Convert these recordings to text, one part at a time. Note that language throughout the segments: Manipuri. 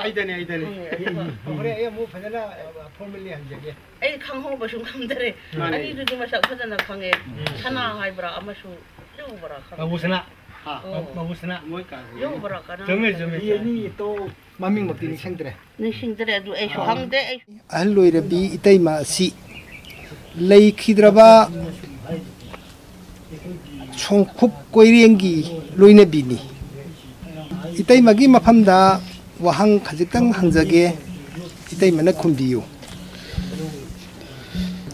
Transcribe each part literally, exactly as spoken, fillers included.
ꯑꯩꯗꯅꯦ, ꯑꯩꯗꯅꯦ꯫ ꯈꯪꯉꯦ, ꯑꯗꯨꯒ ꯍꯣꯔꯦꯟ ꯑꯩ ꯑꯃꯨꯛ ꯐꯖꯅ, ꯑ, formally ꯍꯟꯖꯒꯦ꯫ ꯑꯩ ꯈꯪꯍꯧꯕꯁꯨ ꯉꯝꯗꯔꯦ꯫ ꯃꯥꯅꯦ꯫ ꯑꯅꯤꯗꯨꯗꯤ ꯃꯁꯛ ꯐꯖꯅ ꯈꯪꯉꯦ꯫ ꯎꯝ꯫ ꯁꯅꯥ ꯍꯥꯏꯕ꯭ꯔꯥ ꯑꯃꯁꯨ ꯌꯧꯕ꯭ꯔꯥ ꯈꯪꯗꯦ꯫ ꯃꯕꯨꯁꯅꯥ꯫ ꯍꯥ? ꯑꯣ꯫ ꯃꯕꯨꯁꯅꯥ꯫ ꯃꯣꯏ ꯀꯥꯁꯦ꯫ ꯌꯧꯕ꯭ꯔꯥ ꯀꯅꯥ ꯆꯨꯝꯃꯦ, ꯈꯪꯗꯦ꯫ ꯆꯨꯝꯃꯦ, ꯆꯨꯝꯃꯦ꯫ ꯃꯃꯤꯡꯃꯛꯇꯤ ꯅꯤꯡꯁꯤꯡꯗ꯭ꯔꯦ꯫ ꯅꯤꯡꯁꯤꯡꯗ꯭ꯔꯦ, ꯑꯗꯨ ꯑꯩꯁꯨ ꯍꯪꯗꯦ꯫ ꯑꯩ ꯑꯍꯜ ꯑꯣꯏꯔꯕꯤ ꯏꯇꯩꯃ ꯑꯁꯤ ꯂꯩꯈꯤꯗ꯭ꯔꯕ ꯁꯣꯡꯈꯨꯞ ꯀꯣꯏꯔꯦꯡꯒꯤ ꯂꯣꯏꯅꯕꯤꯅꯤ꯫ ꯏꯇꯩꯃꯒꯤ ꯃꯐꯝꯗ ꯋꯥꯍꯪ ꯈꯖꯤꯛꯇꯪ ꯍꯪꯖꯒꯦ, ꯏꯇꯩꯃꯅ ꯈꯨꯝꯕꯤꯌꯨ꯫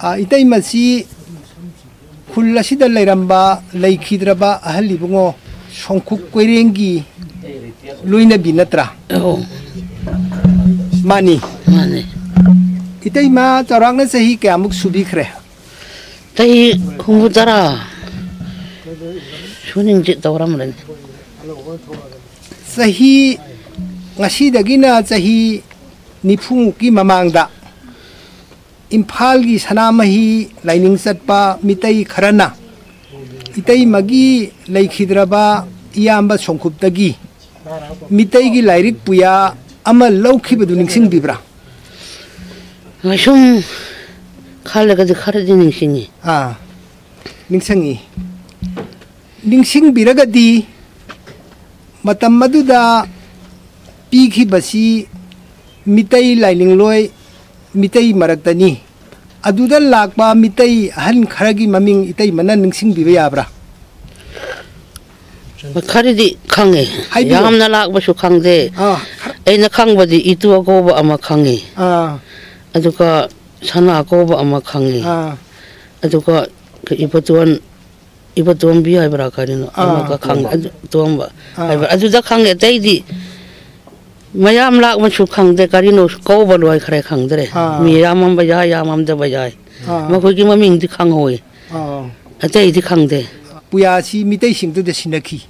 ꯑ, ꯏꯇꯩꯃꯁꯤ ꯈꯨꯜ ꯑꯁꯤꯗ ꯂꯩꯔꯝꯕ, ꯂꯩꯈꯤꯗ꯭ꯔꯕ ꯑꯍꯜ ꯏꯕꯨꯡꯉꯣ ꯁꯣꯡꯈꯨꯞ ꯀꯣꯏꯔꯦꯡꯒꯤ ꯂꯣꯏꯅꯕꯤ ꯅꯠꯇ꯭ꯔꯥ? ꯑꯧ꯫ ꯃꯥꯅꯤ꯫ ꯃꯥꯅꯤ꯫ ꯏꯇꯩꯃ ꯆꯥꯎꯔꯥꯛꯅ ꯆꯍꯤ ꯀꯌꯥꯃꯨꯛ ꯁꯨꯕꯤꯈ꯭ꯔꯦ? ꯆꯍꯤ ꯍꯨꯝꯐꯨ ꯇꯔꯥ ꯁꯨꯅꯤꯡꯆꯤꯠ ꯇꯧꯔꯝꯂꯅꯤ꯫ ꯆꯍꯤ, ꯉꯁꯤꯗꯒꯤꯅ ꯆꯍꯤ ꯅꯤꯐꯨꯃꯨꯛꯀꯤ ꯃꯃꯥꯡꯗ ꯏꯝꯐꯥꯜꯒꯤ ꯁꯅꯥꯃꯍꯤ ꯂꯥꯏꯅꯤꯡ ꯆꯠꯄ ꯃꯤꯇꯩ ꯈꯔꯅ ꯏꯇꯩꯃꯒꯤ ꯂꯩꯈꯤꯗ꯭ꯔꯕ ꯏꯌꯥꯝꯕ ꯁꯣꯡꯈꯨꯞꯇꯒꯤ ꯃꯤꯇꯩꯒꯤ ꯂꯥꯏꯔꯤꯛ ꯄꯨꯌꯥ ꯑꯃ ꯂꯧꯈꯤꯕꯗꯨ ꯅꯤꯡꯁꯤꯡꯕꯤꯕ꯭ꯔꯥ? ꯁꯨꯝ ꯈꯜꯂꯒꯗꯤ ꯈꯔꯗꯤ ꯅꯤꯡꯁꯤꯡꯉꯤ꯫ ꯑꯥ, ꯅꯤꯡꯁꯤꯡꯉꯤ꯫ ꯅꯤꯡꯁꯤꯡꯕꯤꯔꯒꯗꯤ ꯃꯇꯝ ꯑꯗꯨꯗ ꯄꯤꯈꯤꯕꯁꯤ ꯃꯤꯇꯩ ꯂꯥꯏꯅꯤꯡꯂꯣꯏ, ꯃꯤꯇꯩ ꯃꯔꯛꯇꯅꯤ꯫ ꯑꯗꯨꯗ ꯂꯥꯛꯄ ꯃꯤꯇꯩ ꯑꯍꯟ ꯈꯔꯒꯤ ꯃꯃꯤꯡ ꯏꯇꯩꯃꯅ ꯅꯤꯡꯁꯤꯡꯕꯤꯕ ꯌꯥꯕ꯭ꯔꯥ? ꯈꯔꯗꯤ ꯈꯪꯉꯦ꯫ ꯍꯥꯏꯕꯤꯌꯨ꯫ ꯌꯥꯝꯅ ꯂꯥꯛꯄꯁꯨ ꯈꯪꯗꯦ꯫ ꯑꯥ, ꯈꯔ ꯑꯩꯅ ꯈꯪꯕꯗꯤ ꯏꯇꯨ ꯑꯀꯧꯕ ꯑꯃ ꯈꯪꯉꯤ꯫ ꯑꯥ꯫ ꯑꯗꯨꯒ ꯁꯅꯥ ꯑꯀꯧꯕ ꯑꯃ ꯈꯪꯉꯤ꯫ ꯑꯥ꯫ ꯑꯗꯨꯒ ꯏꯕꯣꯇꯣꯟ, ꯏꯕꯣꯇꯣꯝꯕꯤ ꯍꯥꯏꯕ꯭ꯔꯥ ꯀꯔꯤꯅꯣ? ꯑꯥ꯫ ꯑꯃꯒ ꯈꯪꯉꯦ꯫ ꯑꯗꯨ, ꯇꯣꯝꯕ ꯑꯥ꯫ ꯍꯥꯏꯕ꯭ꯔꯥ? ꯑꯗꯨꯗ ꯈꯪꯉꯦ꯫ ꯑꯇꯩꯗꯤ ꯃꯌꯥꯝ ꯂꯥꯛꯄꯁꯨ ꯈꯪꯗꯦ꯫ ꯀꯔꯤꯅꯣ ꯀꯧꯕ ꯂꯣꯏꯈ꯭ꯔꯦ ꯈꯪꯗ꯭ꯔꯦ꯫ ꯑꯥ꯫ ꯃꯤ ꯌꯥꯝꯃꯝꯕ ꯌꯥꯏ, ꯌꯥꯝꯃꯝꯗꯕ ꯌꯥꯏ꯫ ꯑꯥ꯫ ꯃꯈꯣꯏꯒꯤ ꯃꯃꯤꯡꯗꯤ ꯈꯪꯍꯧꯋꯤ꯫ ꯑꯥ꯫ ꯑꯇꯩꯗꯤ ꯈꯪꯗꯦ꯫ ꯄꯨꯌꯥꯁꯤ ꯃꯤꯇꯩꯁꯤꯡꯗꯨꯗ ꯁꯤꯟꯅꯈꯤ꯫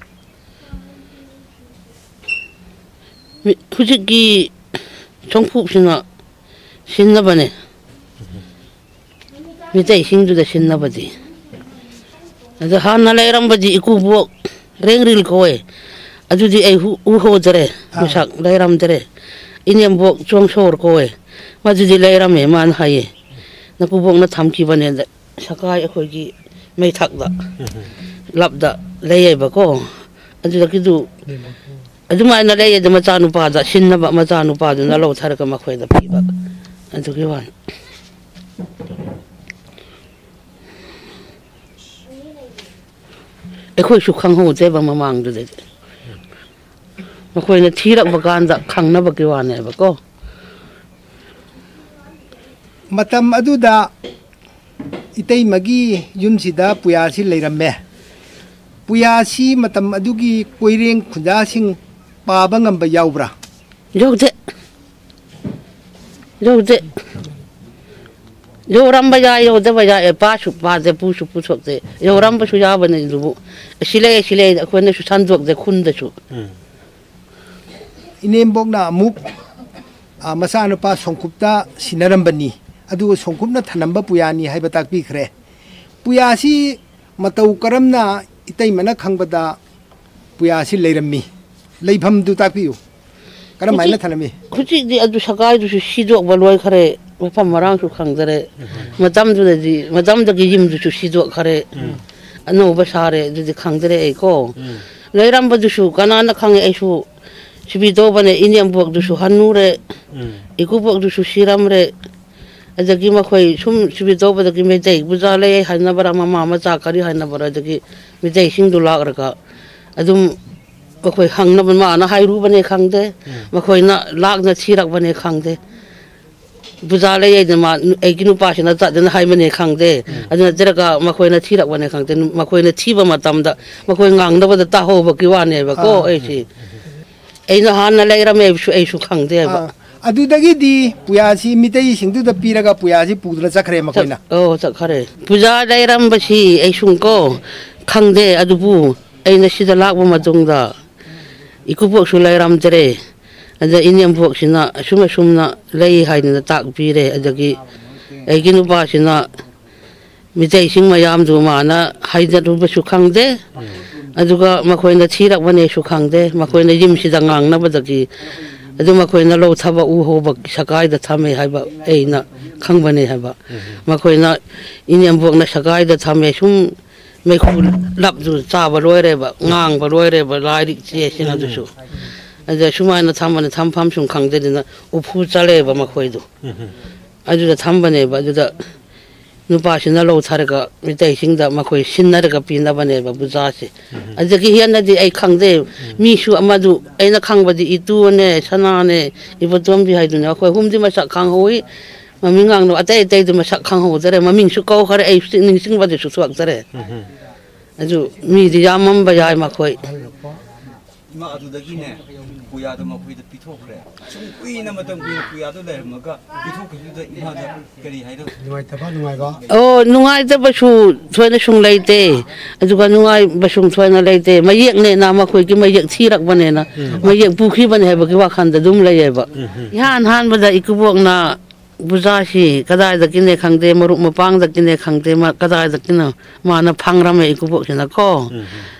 ꯃꯤ-, ꯍꯧꯖꯤꯛꯀꯤ ꯆꯣꯡꯐꯨꯞꯁꯤꯅ ꯁꯤꯟꯅꯕꯅꯦ꯫ ꯃꯤꯇꯩꯁꯤꯡꯗꯨꯗ ꯁꯤꯟꯅꯕꯗꯤ꯫ ꯑꯗ ꯍꯥꯟꯅ ꯂꯩꯔꯝꯕꯗꯤ ꯏꯀꯨꯕꯣꯛ ꯔꯦꯡꯔꯤꯜ ꯀꯧꯋꯦ꯫ ꯑꯗꯨꯗꯤ ꯑꯩ ꯍꯨ-, ꯎꯍꯧꯗꯔꯦ꯫ ꯑꯥ꯫ ꯃꯁꯛ ꯂꯩꯔꯝꯗꯔꯦ꯫ ꯏꯅꯦꯝꯕꯣꯛ ꯆꯣꯡꯁꯣꯔ ꯀꯧꯋꯦ꯫ ꯃꯗꯨꯗꯤ ꯂꯩꯔꯝꯃꯦ, ꯃꯥꯅ ꯍꯥꯏꯌꯦ꯫ "ꯅꯀꯨꯕꯣꯛꯅ ꯊꯝꯈꯤꯕꯅꯦꯗ, ꯁꯀꯥꯏ ꯑꯩꯈꯣꯏꯒꯤ ꯃꯩꯊꯛꯇ, ꯂꯞꯇ ꯂꯩꯌꯦꯕꯀꯣ꯫ ꯑꯗꯨꯗꯒꯤꯗꯨ ꯑꯗꯨꯃꯥꯏꯅ ꯂꯩꯌꯦꯗ, ꯃꯆꯥꯅꯨꯄꯥꯗ ꯁꯤꯟꯅꯕ, ꯃꯆꯥꯅꯨꯄꯥꯗꯨꯅ ꯂꯧꯊꯔꯒ ꯃꯈꯣꯏꯗ ꯄꯤꯕ, ꯑꯗꯨꯒꯤ ꯋꯥꯅꯤ"꯫ ꯑꯩꯈꯣꯏꯁꯨ ꯈꯪꯍꯧꯗꯦꯕ ꯃꯃꯥꯡꯗꯨꯗꯗꯤ꯫ ꯃꯈꯣꯏꯅ ꯊꯤꯔꯛꯄ ꯀꯥꯟꯗ ꯈꯪꯅꯕꯒꯤ ꯋꯥꯅꯦꯕꯀꯣ꯫ ꯃꯇꯝ ꯑꯗꯨꯗ ꯏꯇꯩꯃꯒꯤ ꯌꯨꯝꯁꯤꯗ ꯄꯨꯌꯥꯁꯤ ꯂꯩꯔꯝꯃꯦ꯫ ꯄꯨꯌꯥꯁꯤ ꯃꯇꯝ ꯑꯗꯨꯒꯤ ꯀꯣꯏꯔꯦꯡ ꯈꯨꯟꯖꯥꯁꯤꯡ ꯄꯥꯕ ꯉꯝꯕ ꯌꯥꯎꯕ꯭ꯔꯥ? ꯌꯥꯎꯗꯦ꯫ ꯌꯥꯎꯗꯦ꯫ ꯌꯧꯔꯝꯕ ꯌꯥꯏ, ꯌꯧꯗꯕ ꯌꯥꯏ꯫ ꯑꯦ, ꯄꯥꯁꯨ ꯄꯥꯗꯦ, ꯄꯨꯁꯨ ꯄꯨꯊꯣꯛꯇꯦ꯫ ꯌꯧꯔꯝꯕꯁꯨ ꯌꯥꯕꯅꯤ ꯑꯗꯨꯕꯨ꯫ ꯑꯁꯤ ꯂꯩ, ꯑꯁꯤ ꯂꯩ, ꯑꯩꯈꯣꯏꯅꯁꯨ ꯁꯟꯗꯣꯛꯇꯦ ꯈꯨꯟꯗꯁꯨ꯫ ꯎꯝ꯫ ꯏꯅꯦꯝꯕꯣꯛꯅ ꯑꯃꯨꯛ, ꯑ, ꯃꯆꯥꯅꯨꯄꯥ ꯁꯣꯡꯀꯨꯞꯇ ꯁꯤꯟꯅꯔꯝꯕꯅꯤ꯫ ꯑꯗꯨꯒ ꯁꯣꯡꯀꯨꯞꯅ ꯊꯅꯝꯕ ꯄꯨꯌꯥꯅꯤ ꯍꯥꯏꯕ ꯇꯥꯛꯄꯤꯈ꯭ꯔꯦ꯫ ꯄꯨꯌꯥꯁꯤ ꯃꯇꯧ ꯀꯔꯝꯅ ꯏꯇꯩꯃꯅ ꯈꯪꯕꯗ ꯄꯨꯌꯥꯁꯤ ꯂꯩꯔꯝꯃꯤ? ꯂꯩꯐꯝꯗꯨ ꯇꯥꯛꯄꯤꯌꯨ꯫ ꯀꯔꯝ ꯍꯥꯏꯅ ꯍꯧꯖꯤꯛ-, ꯊꯅꯝꯃꯤ? ꯍꯧꯖꯤꯛꯇꯤ ꯑꯗꯨ ꯁꯒꯥꯏꯗꯨꯁꯨ ꯁꯤꯗꯣꯛꯄ ꯂꯣꯏꯈꯔꯦ, ꯃꯐꯝ ꯃꯔꯥꯡꯁꯨ ꯈꯪꯗꯔꯦ꯫ ꯃꯇꯝꯗꯨꯗꯗꯤ, ꯃꯇꯝꯗꯒꯤ ꯌꯨꯝꯗꯨꯁꯨ ꯁꯤꯗꯣꯛꯈꯔꯦ꯫ ꯎꯝ꯫ ꯑꯅꯧꯕ ꯁꯥꯔꯦ, ꯑꯗꯨꯗꯤ ꯈꯪꯗꯔꯦ ꯑꯩꯀꯣ꯫ ꯎꯝ꯫ ꯂꯩꯔꯝꯕꯗꯨꯁꯨ ꯀꯅꯥꯅ ꯈꯪꯉꯦ? ꯑꯩꯁꯨ ꯁꯤꯕꯤ ꯇꯧꯕꯅꯦ, ꯏꯅꯦꯝꯕꯣꯛꯇꯨꯁꯨ ꯍꯟꯅꯨꯔꯦ, ꯎꯝ꯫ ꯏꯀꯨꯕꯣꯛꯇꯨꯁꯨ ꯁꯤꯔꯝꯔꯦ꯫ ꯑꯗꯒꯤ ꯃꯈꯣꯏ ꯁꯨꯝ ꯁꯤꯕꯤ ꯇꯧꯕꯗꯒꯤ ꯃꯩꯇꯩ ꯄꯨꯖꯥ ꯂꯩ ꯍꯥꯏꯅꯕ꯭ꯔꯥ, ꯃꯃꯥ ꯃꯆꯥ ꯀꯔꯤ ꯍꯥꯏꯅꯕ꯭ꯔꯥ, ꯑꯗꯒꯤ ꯃꯩꯇꯩꯁꯤꯡꯗꯨ ꯂꯥꯛꯂꯒ ꯑꯗꯨꯝ ꯑꯩꯈꯣꯏ ꯍꯪꯅꯕ ꯃꯥꯅ ꯍꯥꯏꯔꯨꯕꯅꯦ ꯈꯪꯗꯦ, ꯎꯝ꯫ ꯃꯈꯣꯏꯅ ꯂꯥꯛꯅ ꯊꯤꯔꯛꯄꯅꯦ ꯈꯪꯗꯦ꯫ ꯄꯨꯖꯥ ꯂꯩ ꯍꯥꯏꯗꯅ ꯃꯥ, ꯑꯩꯒꯤ ꯅꯨꯄꯥꯁꯤꯅ ꯆꯠꯇꯅ ꯍꯥꯏꯕꯅꯦ ꯈꯪꯗꯦ, ꯎꯝ꯫ ꯑꯗꯨ ꯅꯠꯇ꯭ꯔꯒ ꯃꯈꯣꯏꯅ ꯊꯤꯔꯛꯄꯅꯦ ꯈꯪꯗꯦ꯫ ꯃꯈꯣꯏꯅ ꯊꯤꯕ ꯃꯇꯝꯗ ꯃꯈꯣꯏ ꯉꯥꯡꯅꯕꯗ ꯇꯥꯍꯧꯕꯒꯤ ꯋꯥꯅꯦꯕꯀꯣ꯫ ꯑꯥ꯫ ꯑꯩꯁꯤ, ꯑꯩꯅ ꯍꯥꯟꯅ ꯂꯩꯔꯝꯃꯦ ꯍꯥꯏꯕꯁꯨ ꯑꯩꯁꯨ ꯈꯪꯗꯦꯕ꯫ ꯑꯥ꯫ ꯑꯗꯨꯗꯒꯤꯗꯤ ꯄꯨꯌꯥꯁꯤ ꯃꯤꯇꯩꯁꯤꯡꯗꯨꯗ ꯄꯤꯔꯒ ꯄꯨꯌꯥꯁꯤ ꯄꯨꯗꯨꯅ ꯆꯠꯈ꯭ꯔꯦ ꯃꯈꯣꯏꯅ꯫ ꯆꯠ-, ꯑꯣ, ꯆꯠꯈꯔꯦ꯫ ꯄꯨꯖꯥ ꯂꯩꯔꯝꯕꯁꯤ ꯑꯩꯁꯨ ꯀꯣ ꯈꯪꯗꯦ, ꯑꯗꯨꯕꯨ ꯑꯩꯅ ꯁꯤꯗ ꯂꯥꯛꯄ ꯃꯇꯨꯡꯗ ꯏꯀꯨꯕꯣꯛꯁꯨ ꯂꯩꯔꯝꯗ꯭ꯔꯦ꯫ ꯑꯗ ꯏꯅꯦꯝꯕꯣꯛꯁꯤꯅ ꯑꯁꯨꯝ ꯑꯁꯨꯝꯅ ꯂꯩ ꯍꯥꯏꯗꯅ ꯇꯥꯛꯄꯤꯔꯦ꯫ ꯑꯗꯒꯤ ꯑꯩꯒꯤ ꯅꯨꯄꯥꯁꯤꯅ ꯃꯤꯇꯩꯁꯤꯡ ꯃꯌꯥꯝꯗꯨ ꯃꯥꯅ ꯍꯥꯏꯗꯔꯨꯕꯁꯨ ꯈꯪꯗꯦ꯫ ꯎꯝ꯫ ꯑꯗꯨꯒ ꯃꯈꯣꯏꯅ ꯊꯤꯔꯛꯄꯅꯦꯁꯨ ꯈꯪꯗꯦ꯫ ꯃꯈꯣꯏꯅ ꯌꯨꯝꯁꯤꯗ ꯉꯥꯡꯅꯕꯗꯒꯤ ꯑꯗꯨ ꯃꯈꯣꯏꯅ ꯂꯧꯊꯕ ꯎ ꯍꯧꯕ ꯁꯒꯥꯏꯗ ꯊꯝꯃꯦ ꯍꯥꯏꯕ ꯑꯩꯅ ꯈꯪꯕꯅꯦ ꯍꯥꯏꯕ꯫ ꯃꯈꯣꯏꯅ ꯏꯅꯦꯝꯕꯣꯛꯅ ꯁꯒꯥꯏꯗ ꯊꯝꯃꯦ, ꯁꯨꯝ ꯃꯩꯈꯨ ꯂꯞꯇꯨ ꯆꯥꯕ ꯂꯣꯏꯔꯦꯕ, ꯉꯥꯡꯕ ꯂꯣꯏꯔꯦꯕ ꯂꯥꯏꯔꯤꯛ ꯆꯦꯁꯤꯡ ꯑꯗꯨꯁꯨ꯫ ꯑꯗ ꯁꯨꯃꯥꯏꯅ ꯊꯝꯕꯅ ꯊꯝꯐꯝ ꯁꯨꯝ ꯈꯪꯗꯗꯅ ꯎꯐꯨ ꯆꯜꯂꯦꯕ ꯃꯈꯣꯏꯗꯣ꯫ ꯑꯗꯨꯗ ꯊꯝꯕꯅꯦꯕ꯫ ꯑꯗꯨꯗ ꯅꯨꯄꯥꯁꯤꯅ ꯂꯧꯊꯔꯒ ꯃꯤꯇꯩꯁꯤꯡꯗ ꯃꯈꯣꯏ ꯁꯤꯟꯅꯔꯒ ꯄꯤꯅꯕꯅꯦꯕ ꯕꯨꯖꯥꯁꯦ꯫ ꯑꯗꯨꯗꯒꯤ ꯍꯦꯟꯅꯗꯤ ꯑꯩ ꯈꯪꯗꯦ꯫ ꯃꯤꯁꯨ ꯑꯃꯗꯨ ꯑꯩꯅ ꯈꯪꯕꯗꯤ ꯏꯇꯨꯅꯦ, ꯁꯅꯥꯅꯦ, ꯏꯕꯣꯇꯣꯝꯕꯤ ꯍꯥꯏꯗꯨꯅꯦ꯫ ꯑꯩꯈꯣꯏ ꯑꯍꯨꯝꯗꯤ ꯃꯁꯛ ꯈꯪꯍꯧꯏ꯫ ꯃꯃꯤꯡ ꯉꯥꯡꯅꯕ ꯑꯇꯩ ꯑꯇꯩꯗꯨ ꯃꯁꯛ ꯈꯪꯍꯧꯗꯔꯦ꯫ ꯃꯃꯤꯡꯁꯨ ꯀꯧꯈꯔꯦ, ꯑꯩ ꯍꯧꯖꯤꯛ ꯅꯤꯡꯁꯤꯡꯕꯗꯨꯁꯨ ꯊꯣꯛꯇꯔꯦ꯫ ꯑꯗꯨ ꯃꯤꯗꯤ ꯌꯥꯝꯃꯝꯕ ꯌꯥꯏ ꯃꯈꯣꯏ꯫ ꯏꯃꯥ ꯑꯗꯨꯗꯒꯤꯅꯦ ꯄꯨꯌꯥꯗꯣ ꯃꯈꯣꯏꯗ ꯄꯤꯊꯣꯛꯈ꯭ꯔꯦ꯫ ꯁꯨꯝ ꯀꯨꯏꯅ ꯃꯇꯝ ꯀꯨꯏꯅ ꯄꯨꯌꯥꯗꯣ ꯂꯩꯔꯝꯃꯒ ꯄꯤꯊꯣꯛꯈꯤꯕꯗꯨꯗ ꯏꯃꯥꯗ ꯀꯔꯤ ꯍꯥꯏꯅꯣ? ꯅꯨꯡꯉꯥꯏꯇꯕ, ꯅꯨꯡꯉꯥꯏꯕ? ꯑꯣ, ꯅꯨꯡꯉꯥꯏꯇꯕꯁꯨ ꯊꯣꯏꯅ ꯁꯨꯝ ꯂꯩꯇꯦ꯫ ꯑꯗꯨꯒ ꯅꯨꯡꯉꯥꯏꯕꯁꯨ ꯊꯣꯏꯅ ꯂꯩꯇꯦ꯫ ꯃꯌꯦꯛꯅꯦꯅ ꯃꯈꯣꯏꯒꯤ ꯃꯌꯦꯛ ꯊꯤꯔꯛꯄꯅꯦꯅ ꯃꯌꯦꯛ ꯄꯨꯈꯤꯕꯅꯦ ꯍꯥꯏꯕꯒꯤ ꯋꯥꯈꯜꯗ ꯑꯗꯨꯝ ꯂꯩꯌꯦꯕ꯫ ꯏꯍꯥꯟ ꯍꯥꯟꯕꯗ ꯏꯀꯨꯕꯣꯛꯅ ꯕꯨꯖꯥꯁꯤ ꯀꯗꯥꯏꯗꯒꯤꯅꯦ ꯈꯪꯗꯦ, ꯃꯔꯨꯞ ꯃꯄꯥꯡꯗꯒꯤꯅꯦ ꯈꯪꯗꯦ, ꯃꯥ ꯀꯗꯥꯏꯗꯒꯤꯅꯣ ꯃꯥꯅ ꯐꯪꯔꯝꯃꯦ ꯏꯀꯨꯕꯣꯛꯁꯤꯅꯀꯣ꯫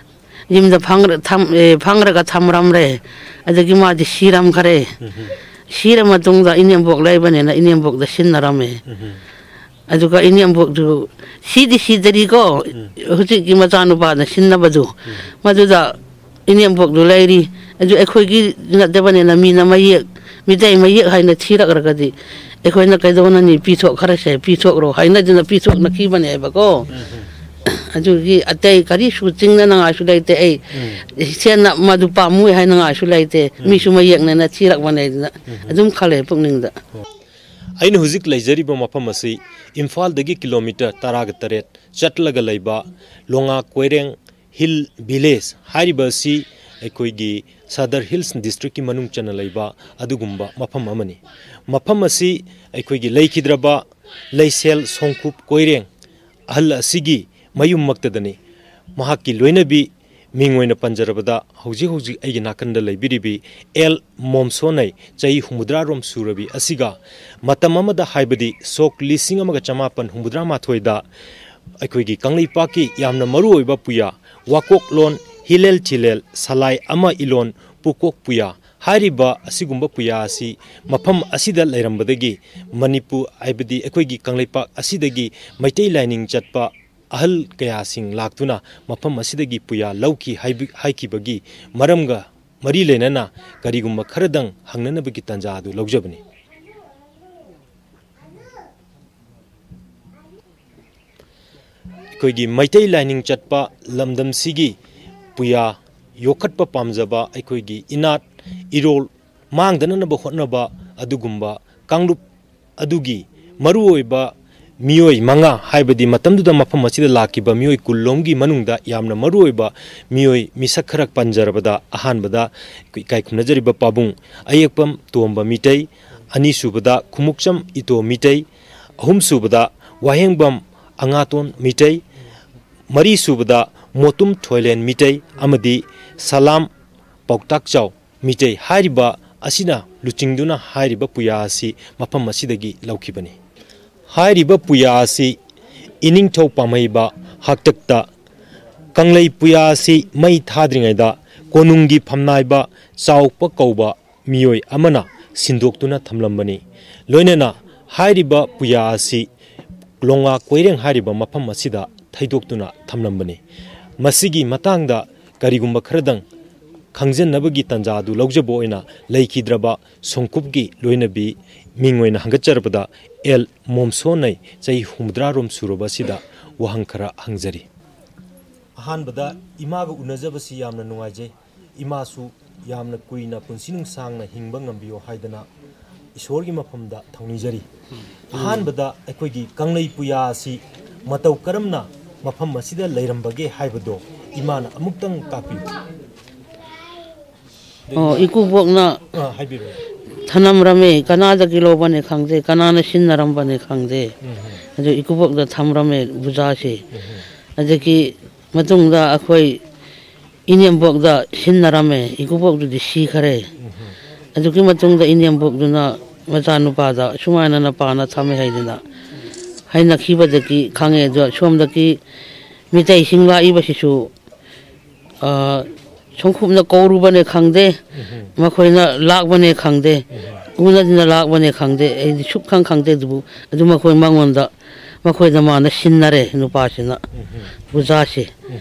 ꯌꯨꯝꯗ ꯐꯪꯔ-, ꯊꯝ-, ꯑꯦ, ꯐꯪꯔꯒ ꯊꯝꯔꯝꯔꯦ꯫ ꯑꯗꯒꯤ ꯃꯥꯗꯤ ꯁꯤꯔꯝꯈꯔꯦ꯫ ꯁꯤꯔ ꯃꯇꯨꯡꯗ ꯏꯅꯦꯝꯕꯣꯛ ꯂꯩꯕꯅꯤꯅ ꯏꯅꯦꯝꯕꯣꯛꯇ ꯁꯤꯟꯅꯔꯝꯃꯦ꯫ ꯑꯗꯨꯒ ꯏꯅꯦꯝꯕꯣꯛꯇꯨ ꯁꯤꯗꯤ ꯁꯤꯗꯔꯤꯀꯣ, ꯍꯧꯖꯤꯛꯀꯤ ꯃꯆꯥꯅꯨꯄꯥꯅ ꯁꯤꯟꯅꯕꯗꯨ, ꯃꯗꯨꯗ ꯏꯅꯦꯝꯕꯣꯛꯇꯨ ꯂꯩꯔꯤ꯫ ꯑꯗꯨ ꯑꯩꯈꯣꯏꯒꯤ ꯅꯠꯇꯕꯅꯤꯅ ꯃꯤꯅ ꯃꯌꯦꯛ, ꯃꯤꯇꯩ ꯃꯌꯦꯛ ꯍꯥꯏꯅ ꯊꯤꯔꯛꯂꯒꯗꯤ ꯑꯩꯈꯣꯏꯅ ꯀꯩꯗꯧꯅꯅꯤ? ꯄꯤꯊꯣꯛꯈ꯭ꯔꯁꯦ, ꯄꯤꯊꯣꯛꯔꯣ ꯍꯥꯏꯅꯗꯅ ꯄꯤꯊꯣꯛꯅꯈꯤꯕꯅꯦꯕꯀꯣ꯫ ꯑꯗꯨꯒꯤ ꯑꯇꯩ ꯀꯔꯤꯁꯨ ꯆꯤꯡꯅꯅꯉꯥꯏꯁꯨ ꯂꯩꯇꯦ꯫ ꯑꯩ ꯁꯦꯟꯅ ꯃꯗꯨ ꯄꯥꯝꯃꯨꯏ ꯍꯥꯏꯅꯉꯥꯏꯁꯨ ꯂꯩꯇꯦ꯫ ꯃꯤꯁꯨ ꯃꯌꯦꯛꯅꯦꯅ ꯊꯤꯔꯛꯄꯅꯦ ꯑꯗꯨꯅ ꯑꯗꯨꯝ ꯈꯜꯂꯦ ꯄꯨꯛꯅꯤꯡꯗ꯫ ꯑꯩꯅ ꯍꯧꯖꯤꯛ ꯂꯩꯖꯔꯤꯕ ꯃꯐꯝ ꯑꯁꯤ ꯏꯝꯐꯥꯜꯗꯒꯤ ꯀꯤꯂꯣꯃꯤꯇꯔ ꯇꯔꯥꯒ ꯇꯔꯦꯠ ꯆꯠꯂꯒ ꯂꯩꯕ ꯂꯣꯉꯥ ꯀꯣꯏꯔꯦꯡ ꯍꯤꯜ ꯚꯤꯂꯦꯖ ꯍꯥꯏꯔꯤꯕ ꯑꯁꯤ ꯑꯩꯈꯣꯏꯒꯤ ꯁꯗꯔ ꯍꯤꯜꯁ ꯗꯤꯁꯇ꯭ꯔꯤꯛꯀꯤ ꯃꯅꯨꯡ ꯆꯟꯅ ꯂꯩꯕ ꯑꯗꯨꯒꯨꯝꯕ ꯃꯐꯝ ꯑꯃꯅꯤ꯫ ꯃꯐꯝ ꯑꯁꯤ ꯑꯩꯈꯣꯏꯒꯤ ꯂꯩꯈꯤꯗ꯭ꯔꯕ ꯂꯩꯁꯦꯜ ꯁꯣꯡꯀꯨꯞ ꯀꯣꯏꯔꯦꯡ ꯑꯍꯜ ꯑꯁꯤꯒꯤ ꯃꯌꯨꯝꯃꯛꯇꯗꯅꯤ꯫ ꯃꯍꯥꯛꯀꯤ ꯂꯣꯏꯅꯕꯤ ꯃꯤꯡ ꯑꯣꯏꯅ ꯄꯟꯖꯔꯕꯗ ꯍꯧꯖꯤꯛ ꯍꯧꯖꯤꯛ ꯑꯩꯒꯤ ꯅꯥꯀꯟꯗ ꯂꯩꯕꯤꯔꯤꯕꯤ ꯑꯦꯜ ꯃꯣꯝꯁꯣꯅꯩ, ꯆꯍꯤ ꯍꯨꯝꯐꯨꯇꯔꯥꯔꯣꯝ ꯁꯨꯔꯕꯤ ꯑꯁꯤꯒ ꯃꯇꯝ ꯑꯃꯗ ꯍꯥꯏꯕꯗꯤ ꯁꯣꯛ ꯂꯤꯁꯤꯡ ꯑꯃꯒ ꯆꯃꯥꯄꯟ ꯍꯨꯝꯐꯨꯇꯔꯥ ꯃꯥꯊꯣꯏꯗ ꯑꯩꯈꯣꯏꯒꯤ ꯀꯪꯂꯩꯄꯥꯛꯀꯤ ꯌꯥꯝꯅ ꯃꯔꯨꯑꯣꯏꯕ ꯄꯨꯌꯥ ꯋꯥꯀꯣꯛꯂꯣꯟ ꯍꯤꯂꯦꯜ ꯊꯤꯂꯦꯜ ꯁꯂꯥꯏ ꯑꯃ ꯏꯂꯣꯟ ꯄꯨꯀꯣꯛ ꯄꯨꯌꯥ ꯍꯥꯏꯔꯤꯕ ꯑꯁꯤꯒꯨꯝꯕ ꯄꯨꯌꯥ ꯑꯁꯤ ꯃꯐꯝ ꯑꯁꯤꯗ ꯂꯩꯔꯝꯕꯗꯒꯤ ꯃꯅꯤꯄꯨꯔ, ꯍꯥꯏꯕꯗꯤ ꯑꯩꯈꯣꯏꯒꯤ ꯀꯪꯂꯩꯄꯥꯛ ꯑꯁꯤꯗꯒꯤ ꯃꯩꯇꯩ ꯂꯥꯏꯅꯤꯡ ꯆꯠꯄ ꯑꯍꯜ ꯀꯌꯥꯁꯤꯡ ꯂꯥꯛꯇꯨꯅ ꯃꯐꯝ ꯑꯁꯤꯗꯒꯤ ꯄꯨꯌꯥ ꯂꯧꯈꯤ ꯍꯥꯏꯕ-, ꯍꯥꯏꯈꯤꯕꯒꯤ ꯃꯔꯝꯒ ꯃꯔꯤ ꯂꯩꯅꯅ ꯀꯔꯤꯒꯨꯝꯕ ꯈꯔꯗꯪ ꯍꯪꯅꯅꯕꯒꯤ ꯇꯥꯟꯖꯥ ꯑꯗꯨ ꯂꯧꯖꯕꯅꯤ꯫ ꯑꯩꯈꯣꯏꯒꯤ ꯃꯩꯇꯩ ꯂꯥꯏꯅꯤꯡ ꯆꯠꯄ ꯂꯝꯗꯝꯁꯤꯒꯤ ꯄꯨꯌꯥ ꯌꯣꯛꯈꯠꯄ ꯄꯥꯝꯖꯕ ꯑꯩꯈꯣꯏꯒꯤ ꯏꯅꯥꯠ ꯏꯔꯣꯜ ꯃꯥꯡꯗꯅꯅꯕ ꯍꯣꯠꯅꯕ ꯑꯗꯨꯒꯨꯝꯕ ꯀꯥꯡꯂꯨꯞ ꯑꯗꯨꯒꯤ ꯃꯔꯨꯑꯣꯏꯕ ꯃꯤꯑꯣꯏ ꯃꯉꯥ, ꯍꯥꯏꯕꯗꯤ ꯃꯇꯝꯗꯨꯗ ꯃꯐꯝ ꯑꯁꯤꯗ ꯂꯥꯛꯈꯤꯕ ꯃꯤꯑꯣꯏ ꯀꯨꯟꯂꯣꯝꯒꯤ ꯃꯅꯨꯡꯗ ꯌꯥꯝꯅ ꯃꯔꯨꯑꯣꯏꯕ ꯃꯤꯑꯣꯏ ꯃꯤꯁꯛ ꯈꯔ ꯄꯟꯖꯔꯕꯗ, ꯑꯍꯥꯟꯕꯗ ꯑꯩꯈꯣꯏ ꯏꯀꯥꯏ ꯈꯨꯝꯅꯖꯔꯤꯕ ꯄꯥꯕꯨꯡ ꯑꯌꯦꯛꯄꯝ ꯇꯣꯝꯕ ꯃꯤꯇꯩ, ꯑꯅꯤꯁꯨꯕꯗ ꯈꯨꯃꯨꯛꯆꯝ ꯏꯇꯣ ꯃꯤꯇꯩ, ꯑꯍꯨꯝꯁꯨꯕꯗ ꯋꯥꯍꯦꯡꯕꯝ ꯑꯉꯥꯇꯣꯟ ꯃꯤꯇꯩ, ꯃꯔꯤꯁꯨꯕꯗ ꯃꯣꯇꯨꯝ ꯊꯣꯏꯂꯦꯟ ꯃꯤꯇꯩ ꯑꯃꯗꯤ ꯁꯂꯥꯝ ꯄꯥꯎꯇꯥꯛꯆꯥꯎ ꯃꯤꯇꯩ ꯍꯥꯏꯔꯤꯕ ꯑꯁꯤꯅ ꯂꯨꯆꯤꯡꯗꯨꯅ ꯍꯥꯏꯔꯤꯕ ꯄꯨꯌꯥ ꯑꯁꯤ ꯃꯐꯝ ꯑꯁꯤꯗꯒꯤ ꯂꯧꯈꯤꯕꯅꯤ꯫ ꯍꯥꯏꯔꯤꯕ ꯄꯨꯌꯥ ꯑꯁꯤ ꯏꯅꯤꯡꯊꯧ ꯄꯥꯝꯍꯩꯕ ꯍꯥꯛꯇꯛꯇ ꯀꯪꯂꯩ ꯄꯨꯌꯥ ꯑꯁꯤ ꯃꯩ ꯊꯥꯗ꯭ꯔꯤꯉꯩꯗ ꯀꯣꯅꯨꯡꯒꯤ ꯐꯝꯅꯥꯏꯕ ꯆꯥꯎꯄ ꯀꯧꯕ ꯃꯤꯑꯣꯏ ꯑꯃꯅ ꯁꯤꯟꯗꯣꯛꯇꯨꯅ ꯊꯝꯂꯝꯕꯅꯤ꯫ ꯂꯣꯏꯅꯅ ꯍꯥꯏꯔꯤꯕ ꯄꯨꯌꯥ ꯑꯁꯤ ꯂꯣꯡꯉꯥ ꯀꯣꯏꯔꯦꯡ ꯍꯥꯏꯔꯤꯕ ꯃꯐꯝ ꯑꯁꯤꯗ ꯊꯩꯗꯣꯛꯇꯨꯅ ꯊꯝꯂꯝꯕꯅꯤ꯫ ꯃꯁꯤꯒꯤ ꯃꯇꯥꯡꯗ ꯀꯔꯤꯒꯨꯝꯕ ꯈꯔꯗꯪ ꯈꯪꯖꯟꯅꯕꯒꯤ ꯇꯥꯟꯖꯥ ꯑꯗꯨ ꯂꯧꯖꯕ ꯑꯣꯏꯅ ꯂꯩꯈꯤꯗ꯭ꯔꯕ ꯁꯣꯡꯀꯨꯞꯀꯤ ꯂꯣꯏꯅꯕꯤ ꯃꯤꯡ ꯑꯣꯏꯅ ꯍꯪꯒꯠꯆꯔꯕꯗ ꯑꯦꯜ ꯃꯣꯝꯁꯣꯟꯅꯩ, ꯆꯍꯤ ꯍꯨꯝꯐꯨꯇꯔꯥꯔꯣꯝ ꯁꯨꯔꯕ ꯑꯁꯤꯗ ꯋꯥꯍꯪ ꯈꯔ ꯍꯪꯖꯔꯤ꯫ ꯑꯍꯥꯟꯕꯗ ꯏꯃꯥꯒ ꯎꯅꯖꯕꯁꯤ ꯌꯥꯝꯅ ꯅꯨꯡꯉꯥꯏꯖꯩ꯫ ꯏꯃꯥꯁꯨ ꯌꯥꯝꯅ ꯀꯨꯏꯅ ꯄꯨꯟꯁꯤ ꯅꯨꯡꯁꯥꯡꯅ ꯍꯤꯡꯕ ꯉꯝꯕꯤꯌꯨ ꯍꯥꯏꯗꯅ ꯏꯁꯣꯔꯒꯤ ꯃꯐꯝꯗ ꯊꯧꯅꯤꯖꯔꯤ꯫ ꯑꯍꯥꯟꯕꯗ ꯑꯩꯈꯣꯏꯒꯤ ꯀꯪꯂꯩ ꯄꯨꯌꯥ ꯑꯁꯤ ꯃꯇꯧ ꯀꯔꯝꯅ ꯃꯐꯝ ꯑꯁꯤꯗ ꯂꯩꯔꯝꯕꯒꯦ ꯍꯥꯏꯕꯗꯣ ꯏꯃꯥꯅ ꯑꯃꯨꯛꯇꯪ ꯇꯥꯛꯄꯤꯌꯨ꯫ ꯑꯣ, ꯏꯀꯨꯕꯣꯛꯅ ꯑꯥ, ꯍꯥꯏꯕꯤꯔꯛꯑꯣ꯫ ꯊꯅꯝꯔꯝꯃꯦ, ꯀꯅꯥꯗꯒꯤ ꯂꯧꯕꯅꯦ ꯈꯪꯗꯦ, ꯀꯅꯥꯅ ꯁꯤꯟꯅꯔꯝꯕꯅꯦ ꯈꯪꯗꯦ꯫ ꯎꯝ, ꯎꯝ꯫ ꯑꯗꯨ ꯏꯀꯨꯕꯣꯛꯇ ꯊꯝꯔꯝꯃꯦ ꯕꯨꯖꯥꯁꯦ꯫ ꯎꯝ, ꯎꯝ꯫ ꯑꯗꯒꯤ ꯃꯇꯨꯡꯗ ꯑꯩꯈꯣꯏ ꯏꯅꯦꯝꯕꯣꯛꯇ ꯁꯤꯟꯅꯔꯝꯃꯦ, ꯏꯀꯨꯕꯣꯛꯇꯨꯗꯤ ꯁꯤꯈꯔꯦ꯫ ꯎꯝ, ꯎꯝ꯫ ꯑꯗꯨꯒꯤ ꯃꯇꯨꯡꯗ ꯏꯅꯦꯝꯕꯣꯛꯇꯨꯅ ꯃꯆꯥꯅꯨꯄꯥꯗ ꯁꯨꯃꯥꯏꯅ ꯅꯄꯥꯅ ꯊꯝꯃꯦ ꯍꯥꯏꯗꯅ ꯍꯥꯏꯅꯈꯤꯕꯗꯒꯤ ꯈꯪꯉꯦ꯫ ꯑꯗꯣ ꯁꯣꯝꯗꯒꯤ ꯃꯤꯇꯩꯁꯤꯡ ꯂꯥꯛꯏꯕꯁꯤꯁꯨ ꯑ, ꯁꯣꯡꯈꯨꯞꯅ ꯀꯧꯔꯨꯕꯅꯦ ꯈꯪꯗꯦ, ꯎꯝ꯫ ꯃꯈꯣꯏꯅ ꯂꯥꯛꯄꯅꯦ ꯈꯪꯗꯦ, ꯎꯝ꯫ ꯎꯅꯗꯨꯅ ꯂꯥꯛꯄꯅꯦ ꯈꯪꯗꯦ, ꯑꯩꯗꯤ ꯁꯨꯛꯈꯪ ꯈꯪꯗꯦ꯫ ꯑꯗꯨꯕꯨ ꯑꯗꯨ ꯃꯈꯣꯏ ꯃꯉꯣꯟꯗ, ꯃꯈꯣꯏꯗ ꯃꯥꯅ ꯁꯤꯟꯅꯔꯦ ꯅꯨꯄꯥꯁꯤꯅ, ꯎꯝ꯫ ꯄꯨꯖꯥꯁꯦ꯫ ꯎꯝ꯫